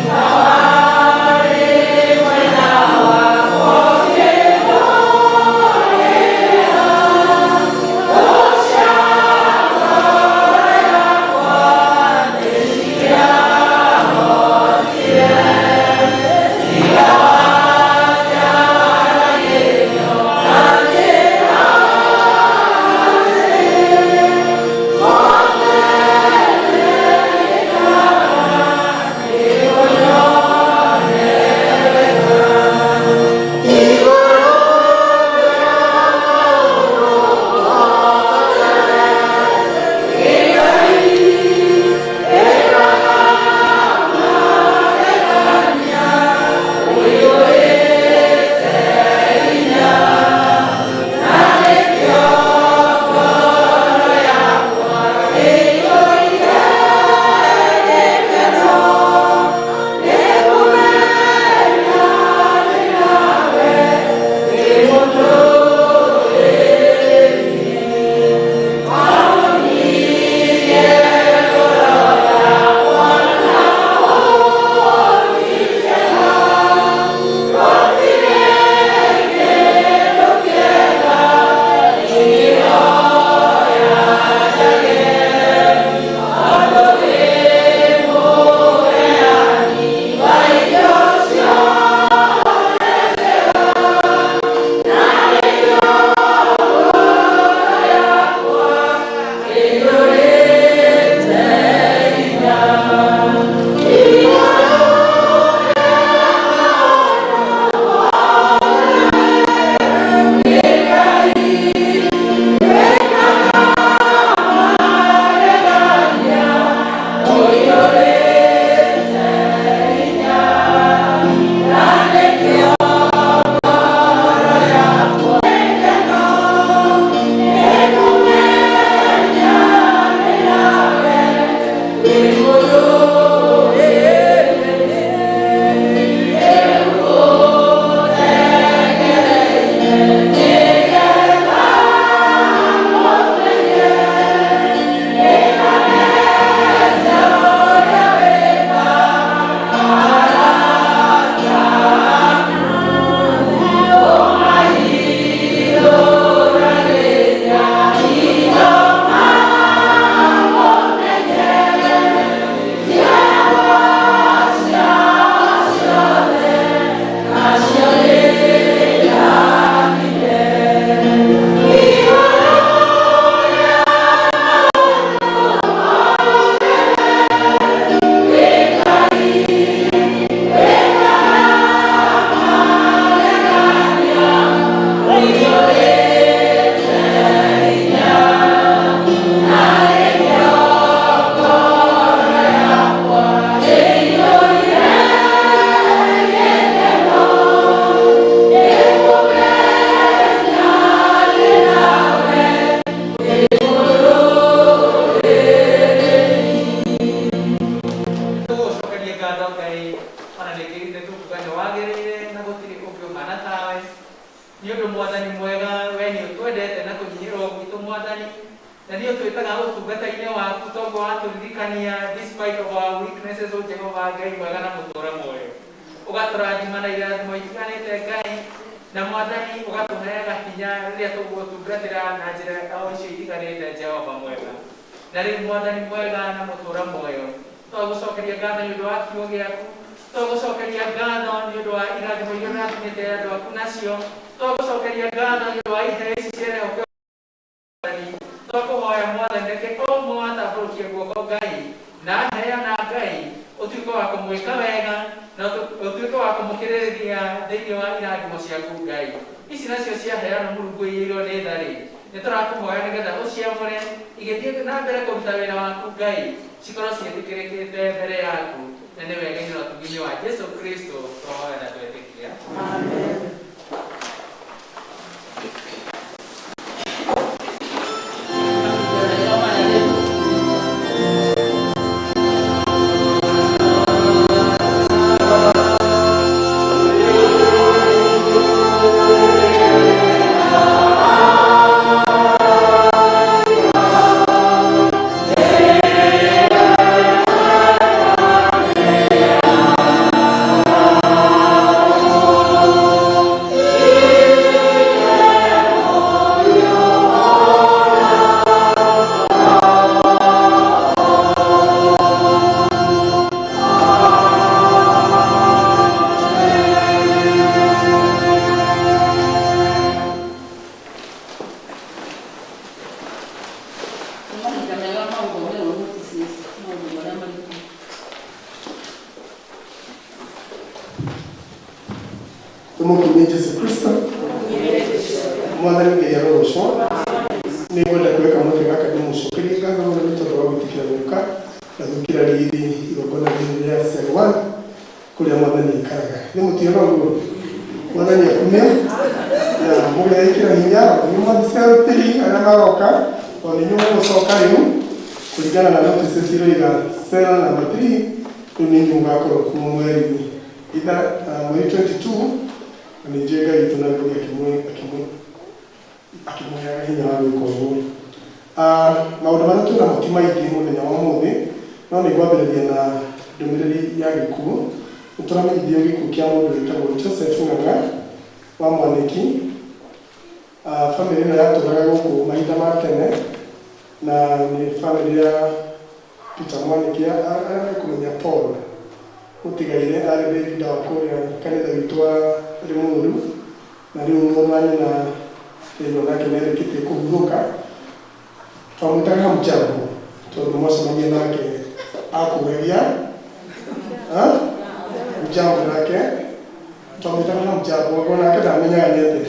Amen. Mwathani mwega, we nĩ ũtwendete na kũnyiihĩrwo gwitũ Mwathani, na nĩ ũtwĩtaga ũtungata-inĩ waku toguo watũririkania despite of our weaknesses, o Jehova Ngai mwega na mũtũũra muoyo. Ũgatũrathima na irathimo itiganĩte Ngai, na Mwathani ũgatũheaga hinya rĩrĩa tũgũgũtungatĩra na njĩra o icio itiganĩte Jehova mwega. Na rĩu Mwathani mwega na mũtũũra muoyo, twagũcokeria ngatho nĩ ũndũ wa kiugo gĩaku, twagũcokeria ngatho nĩ ũndũ wa irathimo iria ũrathimĩte andũ aku nacio, twagũcokeria ngatho nĩ ũndũ wa iheo ici ciarehwo. Twakũhoya Mwathani, reke o ũmwe watambũrũkia guoko Ngai na aheana Ngai, ũtuĩke wa kũmwĩka wega na ũtuĩke wa kũmũkĩrĩrĩria thĩinĩ wa irathimo ciaku Ngai. Ici nacio ciaheanwo Mũrungu iyũirwo nĩ tha rĩ, nĩ tũrakũhoya nĩgetha ũciamũre igĩthiĩ na mbere kũruta wĩra waku Ngai, cikorwo ciĩtĩkĩrĩkĩte mbere yaku, na nĩ wega-inĩ na ũtugi-inĩ wa Jesu Kristo twahoya na twetĩkia. Amen. Mahinda mega ma gũthomerwo notices maũndũ marĩa maritũ. Tumukumie Jesu Kristo. Mwathani Ngai arogocwo. Nĩ ngwenda kuoya kamweke gaka ndĩmũcokerie ngatho mũno nĩ tondũ wa gwĩtĩkĩra gũka na gwĩkĩra riri igongona rĩrĩ rĩa Cell 1 kũrĩa Mwathani aikaraga. Nĩ mũtiona ũguo? Mwathani akumio na mũgeĩkĩra hinya nĩ mwathi Cell 3 arĩa maroka o nĩ inyuĩ mũgũcoka rĩu kũringana na notices iroiga cell number 3 rĩu nĩ inyuĩ mũgakorwo kuo mweri itha mweri 22, na nĩ njũĩ Ngai witũ na gũthiĩ akĩmũheaga hinya wa gwĩka ũguo. Maũndũ marĩa twĩnamo ti maingĩ mũthenya wa ũmũthĩ, no nĩ ngwambĩrĩria na ndũmĩrĩri ya gĩkuũ. Nĩ tũramenyithio gĩkuũ kĩa mũndũ wĩtagwo Joseph Ng'ang'a wa Mwanĩki. Bamĩrĩ ĩno yatũraga gũkũ mahinda ma tene, na nĩ bamĩrĩ ya Peter Mwanĩki, arĩa mekũmenya Paul mũtigaire arĩ leader wa kũrĩa kanitha witũ wa Limuru, na rĩu mũrũ wa nyina rĩu nake nĩ arĩkĩtie kũhurũka. Twamwĩtaga Hamjambo tondũ mwacemania nake akũgeria mjambo, nake twamwĩtaga Hamjambo, angorwo nake ndamenyaga nĩ atĩa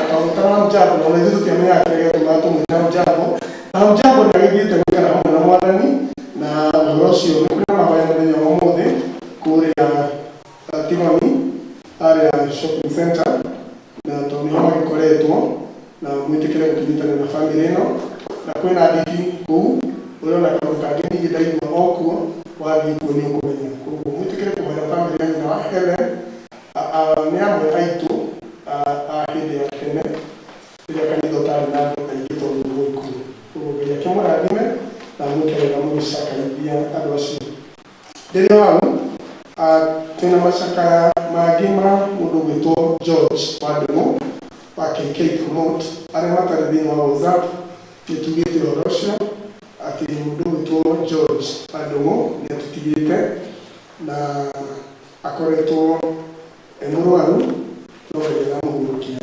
twamwĩtaga Hamjambo, na ona ithuĩ tũtiamenyaga kĩrĩa gĩatũmaga tũmwĩte Hamjambo. Na Hamjambo nĩ agĩthiĩte gũikara hamwe na Mwathani, na ũhoro ũcio nĩ kũrĩ na mahoya mũthenya wa ũmũthĩ kũrĩa Tigoni harĩa shopping center, na tondũ nĩho magĩkoretwo, na mwĩtĩkĩre gũkĩnyitanĩra na bamĩrĩ ĩno, na kwĩna ndigi kũu ũrona kaũndũ kangĩ ningĩ ndaigua o kuo wathiĩ kuo nĩ ũkũmenya. Koguo mwĩtĩkĩre kũhoera bamĩrĩ ya nyina wa Helen. Nĩ amwe aitũ a hĩndĩ ya tene rĩrĩa kanitha ũtarĩ na andũ aingĩ tondũ ũguo ikuũ. Koguo Ngai akĩmũrathime na amwĩke wega mũgĩcakaithia andũ acio. Rĩrĩa hau twĩna macakaya mangĩ ma mũndũ ũgwĩtwo George Wandũng'ũ wa KK Promote. Arĩa matarĩ thĩinĩ wa WhatsApp, nĩ tugĩte ũhoro ũcio atĩ mũndũ ũgwĩtwo George Wandũng'ũ nĩ atũtigĩte na akoretwo e mũrwaru, no Ngai aramũhurũkia.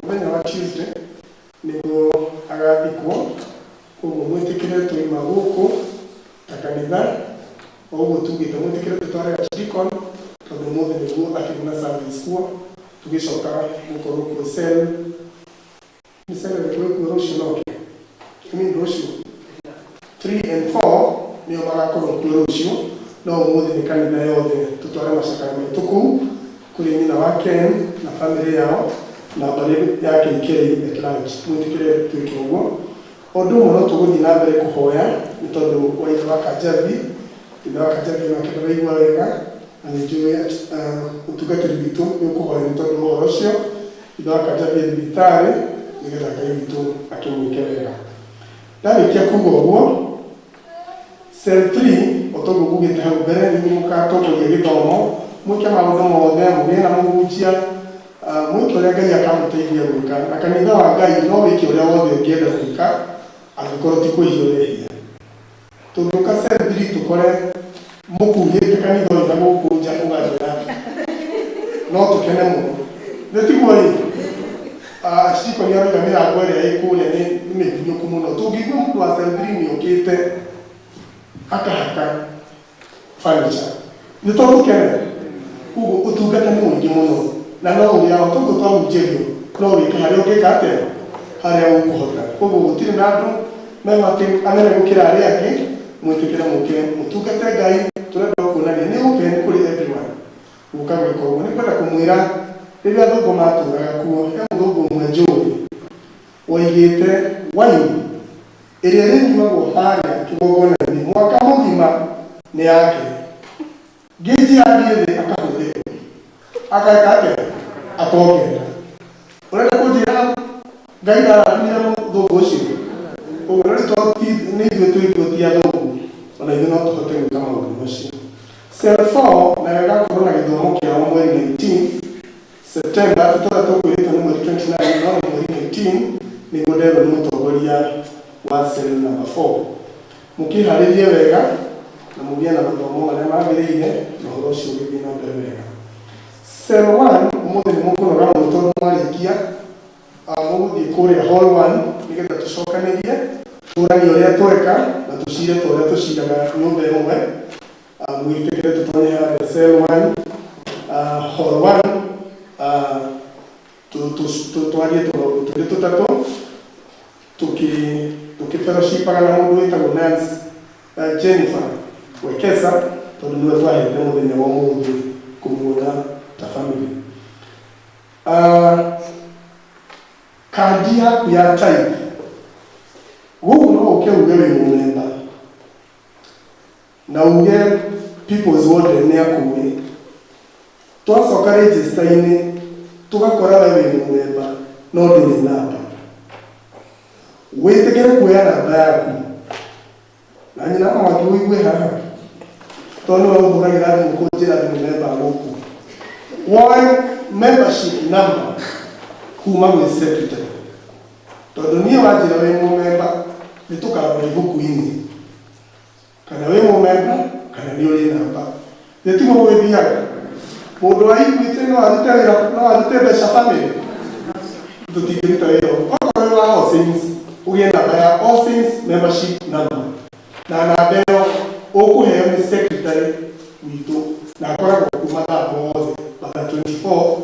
Mũthenya wa Tuesday nĩguo agathikwo. Koguo mwĩtĩkĩre twaima gũkũ ta kanitha o ũguo tugĩte, mwĩtĩkĩre tũtware Archdeacon tondũ ũmũthĩ nĩguo akĩrĩ na service kuo, tũgĩcoka gũkorwo kuo cell nĩ cell ĩrĩkũ ĩkuo rũciũ, noke I mean rũciũ 3 and 4 nĩo magakorwo kuo rũciũ, no ũmũthĩ nĩ kanitha yothe tũtware macakaya maitũ kũu kũrĩ nyina wa Ken na bamĩrĩ yao na mbarĩ ya KK at large. Mwĩtĩkĩre twĩke ũguo. Ũndũ ũmwe no tũgũthiĩ na mbere kũhoya nĩ tondũ wa ithe wa Kanjathi. Ithe wa Kanjathi onake ndaraigua wega, na nĩ njũĩ ũtungatĩri witũ nĩ ũkũhoya nĩ tondũ wa ũhoro ũcio. Ithe wa Kanja athiĩ thibitarĩ nĩgetha Ngai witũ akĩmwĩke wega. Ndarĩkia kuga ũguo, cell 3 o toguo ngugĩte hau mbere nĩ inyuĩ mũgatongoria gĩthomo, mwĩke maũndũ mothe, mũgĩe na mũhunjia, mwĩke ũrĩa Ngai akamũteithia gwĩka. Na kanitha wa Ngai no wĩke ũrĩa wothe ũngĩenda gwĩka angĩkorwo ti kwĩhia ũrehia. Tũngĩũka cell 3 tũkore mũkuhĩte kanitha ũyũ na gũkũ nja ũgathira, no tũkene mũno. Nĩ tiguo ĩ? Ciko nĩ aroiga mĩrango ĩrĩa ĩ kũrĩa nĩ mĩhinyũku mũno. Tũngĩigua mũndũ wa cell 3 nĩ okĩte akahaka furniture, nĩ to tũkene? Koguo ũtungata nĩ mũingĩ mũno na no ũrĩa o toguo twahunjĩrio no wĩke harĩa ũngĩka atĩa, harĩa ũkũhota. Koguo gũtirĩ na andũ meho atĩ anene gũkĩra arĩa angĩ, mwĩtĩkĩre mũke mũtungate Ngai. Tũrenda kuonania nĩ open kũrĩ everyone gũka gwĩka ũguo. Nĩ kwenda kũmwĩra rĩrĩa athũngũ matũraga kuo, he mũthũngũ ũmwe njũĩ woigĩte wine ĩrĩa ĩrĩnyuagwo harĩa kĩgongona-inĩ mwaka mũgima nĩ yake. Ngĩnji yathiĩ thĩ akahũrĩrwo, ageka atĩa? Akongerera. Ũrenda kũnjĩra Ngai ndarathimire mũthũngũ ũcio? Ũguo rĩu to nĩ ithuĩ twĩkuo ti athũngũ, ona ithuĩ no tũhote gwĩka maũndũ macio. Cell 4 nayo ĩgakorwo na gĩthomo kĩao mweri 19 September, tũtũra tũkwĩrĩtwo nĩ mweri 29 no nĩ mweri 19 nĩguo nderwo nĩ mũtongoria wa cell number 4. Mũkĩharĩrie wega na mũgĩe na mathomo marĩa magĩrĩire na ũhoro ũcio ũgĩthiĩ na mbere wega. Cell 1 ũmũthĩ nĩ mũkũnoga mũno tondũ mwarĩkia mũgũthiĩ kũrĩa hall 1 nĩgetha tũcokanĩrie tũranie ũrĩa tweka na tũcire ta ũrĩa tũciraga nyũmba ĩmwe. Mwĩtĩkĩre tũtonye harĩa cell 1 hall 1 twarie tũmaũndũ twĩrĩ tũtatũ tũkĩfellowshipaga na mũndũ wĩtagwo Nancy Jennifer Wekesa tondũ nĩwe twahete mũthenya wa ũmũthĩ kũmuona ta family. Kandi yaku ya tithe gũkũ no ũke uge wĩ mũmemba na uge People's Warden nĩ akũĩ. Twacoka register-inĩ tũgakora we wĩ mũmemba no ndũrĩ namba. Wĩtĩkĩre kuoya namba yaku na nyina wa mwaki ũigue haha tondũ nĩwe ũhũragĩra thimũ kũnjĩra ndĩ mũmemba gũkũ. Woe membership number kuma gwĩ secretary tondũ niĩ wanjĩra wĩ mũmemba nĩ tũkarora ibuku-inĩ kana wĩ mũmemba kana nĩ ũrĩ namba. Nĩ tiguo gũgĩthiaga? Mũndũ wa Equity no arute wĩra, no arute mbeca family? Tũtingĩruta wĩra ũguo. Okorwo wĩ wa All Saints, ũgĩe namba ya All Saints membership number. Na namba ĩyo ũkũheo nĩ secretary witũ na akoragwo kuo mathaa mothe, mathaa 24.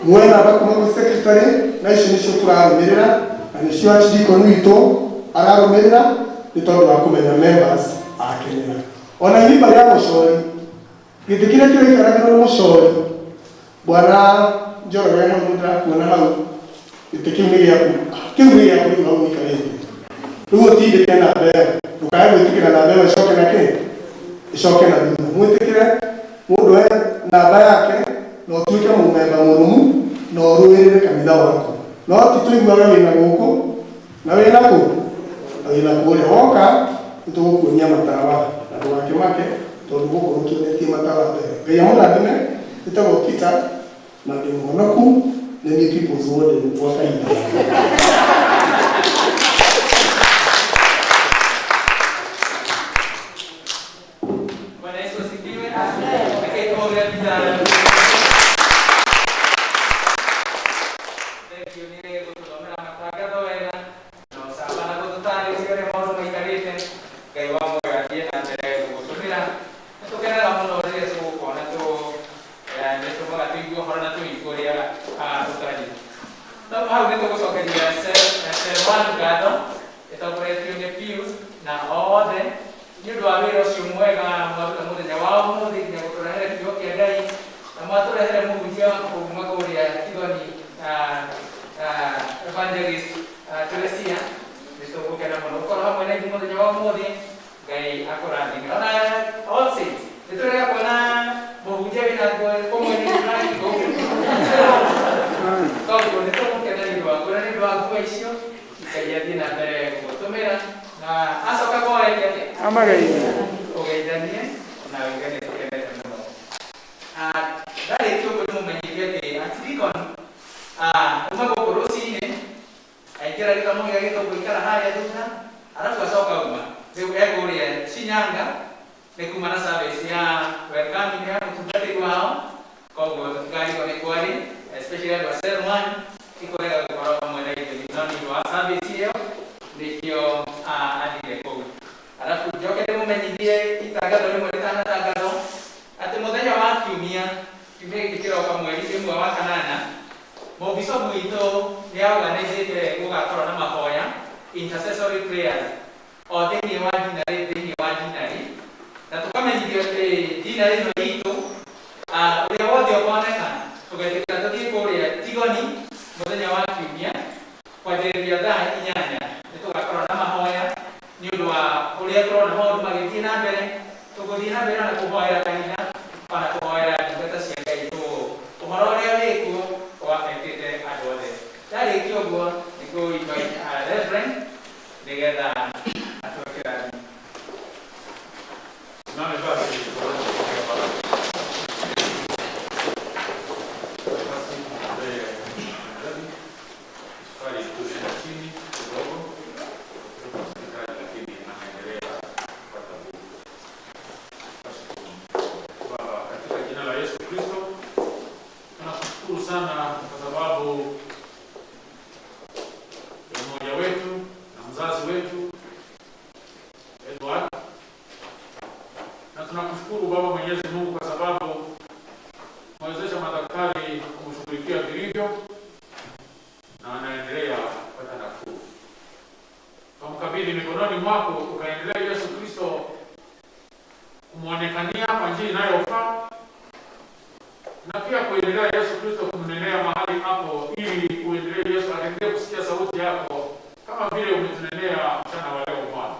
Muoe namba kuma gwĩ secretary na icio nĩcio tũrarũmĩrĩra na nĩcio archdeacon witũ ararũmĩrĩra nĩ tondũ wa kũmenya members ake nĩa. Ona ihimba rĩa mũcori, gĩtĩ kĩrĩa kĩraikaragĩrwo nĩ mũcori, bwana Njoroge hau nĩ ndĩrakuona hau, gĩtĩ kĩu nĩ gĩaku, kĩu nĩ gĩaku rĩu hau ũikarĩte. Rĩu ũtindĩke namba ĩyo, ndũkae gwĩtĩkĩra namba ĩyo ĩcoke na kĩ? Ĩcoke na thutha. Mwĩtĩkĩre mũndũ oe namba yake na ũtuĩke mũmemba mũrũmu na ũrũĩrĩre kanitha waku. No ti tũiguage wĩna gũkũ na wĩna kũ na wĩna kũrĩa. Woka nĩ tũgũkuonia matawa na ndũgakĩmake tondũ gũkũ gũtuonetie matawa mbere. Ngai amũrathime. Njĩtagwo Peter na ndĩ mũhonoku, nĩ niĩ People's Warden gwa kahinda gaka. Bwana Yesu asifiwe. Reke tũhũre mbica. Thank you nĩ gũtũthomera matangatho wega na ũcamba na gũtũtarĩria ũrĩa maũndũ maikarĩte. Ngai wa muoyo athiĩ na mbere gũgũtũmĩra. Nĩ tũkenaga mũno rĩrĩa tũgũkona tũ nĩ tũmaga tũigue ũhoro na tũigue ũrĩa tũtariĩ. No hau nĩ tũgũcokeria Cell One ngatho ĩtongoretio nĩ Pius na othe nĩ ũndũ wa wĩra ũcio mwega mwaruta mũthenya wa ũmũthĩ nginya gũtũrehere kiugo kĩa Ngai na mwatũrehere mũhunjia kuma kũrĩa Tigoni evangelist Teresia. Nĩ tũgũkena mũno gũkorwo hamwe na ithuĩ mũthenya wa ũmũthĩ. Ngai akũrathime. Ona All Saints nĩ tũrega kuona mũhunjia wĩna nguo kũmwe nĩ rangi gũkũ. Barua icio Ngai athiĩ na mbere gũgũtũmĩra na acoka kwao eke atĩa? Amageithie. Ũgeithanie na ũige nĩ tũkenete mũno. Ndarĩkia ũguo ndĩmũmenyithie atĩ Archdeacon uma gũkũ rũcinĩ aingĩra gĩthomo gĩa gĩthũngũ ikara harĩa thutha arabu acoka uma rĩu ekũrĩa Shinyanga nĩ kuma na service ya welcoming ya mũtungatĩri wao koguo tũtikarigwo nĩ kwarĩ especially andũ a cell 1 ikorega gũkorwo hamwe na ithuĩ no nĩ ũndũ wa service ĩyo nĩkĩo athire kũu. Arabu njoke ndĩmũmenyithie itangatho rĩmwe rĩtanatangathwo atĩ mũthenya wa kiumia kiumia gĩkĩ kĩroka mweri ĩmwe wa kanana mũbicobu witũ nĩ aorganizĩte gũgakorwo na mahoya intercessory prayers o thĩinĩ wa dinarĩ thĩinĩ wa dinarĩ na tũkamenyithio atĩ dinarĩ ĩno itũ ũrĩa wothe ũkoneka tũgetĩkĩra tũthiĩ kũrĩa Tigoni mũthenya wa kiumia kwanjĩrĩria thaa 8 nĩ tũgakorwo na mahoya nĩ ũndũ wa ũrĩa tũrona maũndũ magĩthiĩ na mbere tũgũthiĩ na mbere ona kũhoera kanitha ona kũhoera ndungata cia Ngai tũ ũhoro ũrĩa wĩkuo ũafectĩte andũ othe. Ndarĩkia ũguo nĩ kũ invite Reverend nĩgetha atũhe kĩrathimo. Simame basi tuweze kupokea baraka. Basi mbele sukari tunaenda chini kidogo kutoka hospitali, lakini anaendelea kupata nguvu. Basi Baba, katika jina la Yesu Kristo tunakushukuru sana kwa sababu ya mmoja wetu na mzazi wetu Edward, na tunakushukuru Baba Mwenyezi Mungu kwa sababu umewezesha madaktari kumshughulikia vilivyo na anaendelea kupata nafuu. Tumkabidhi mikononi mwako, ukaendelea Yesu Kristo kumwonekania kwa njia inayofaa na pia kuendelea Yesu Kristo kumnenea mahali hapo, ili uendelee Yesu aendelee kusikia sauti yako kama vile umetunenea mchana wa leo Bwana,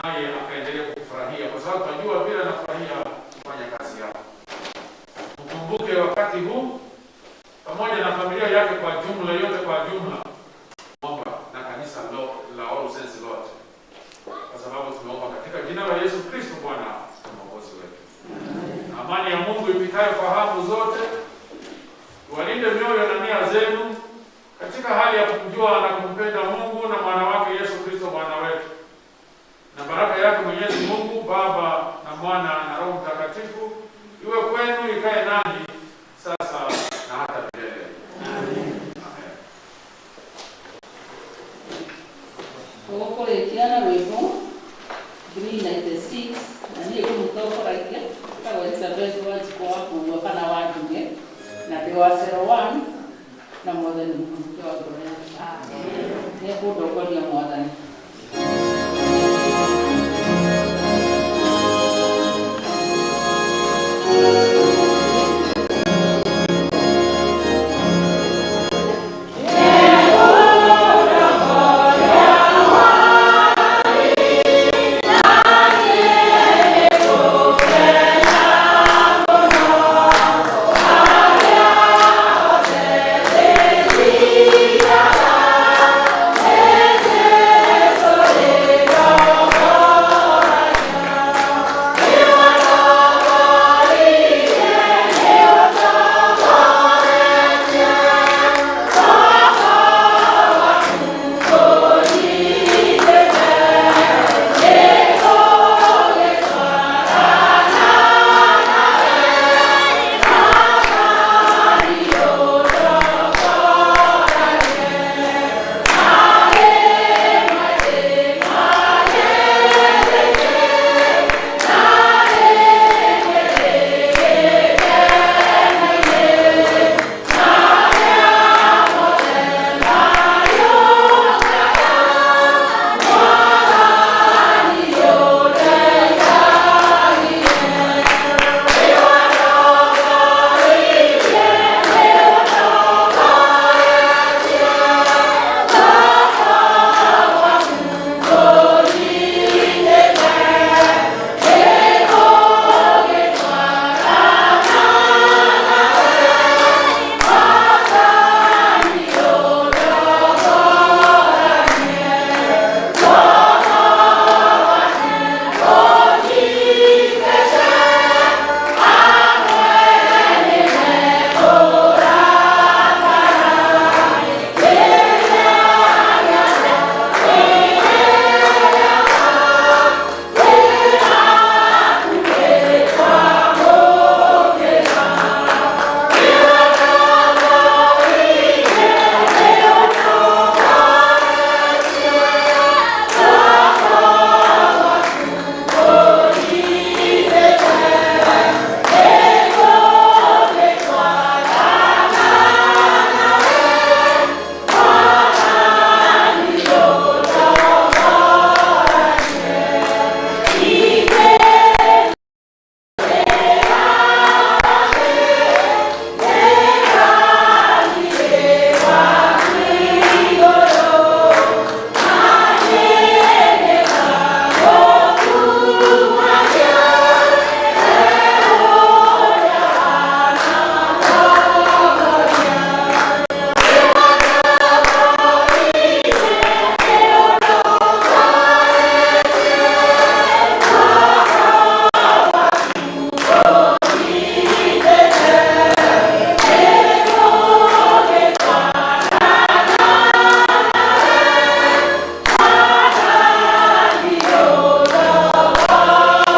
naye akaendelea kukufurahia, kwa sababu tunajua vile anafurahia kufanya kazi yako. Mkumbuke wakati huu pamoja na familia yake kwa jumla yote kwa jumla, omba na kanisa la All Saints lote, kwa sababu tumeomba katika jina la Yesu Kristo Bwana na Mwokozi wetu. Amani ya Mungu ipitayo fahamu zote iwalinde mioyo na nia zenu katika hali ya kumjua na kumpenda Mungu na mwana wake Yesu Kristo Bwana wetu. Na baraka yake Mwenyezi Mungu Baba na Mwana na Roho Mtakatifu iwe kwenu, ikae nanyi sasa na hata milele. Amen. Tũgũkũrĩkia na rwĩmbo 396 na niĩ ngũmũtongoragia tagwo Elizabeth Wanjikũ wa Kũgua kana wa Nduge na ndĩ wa cero 1 na Mwathani mũhonokia wa ngoro yakwa. Nĩ ngũndongoria Mwathani.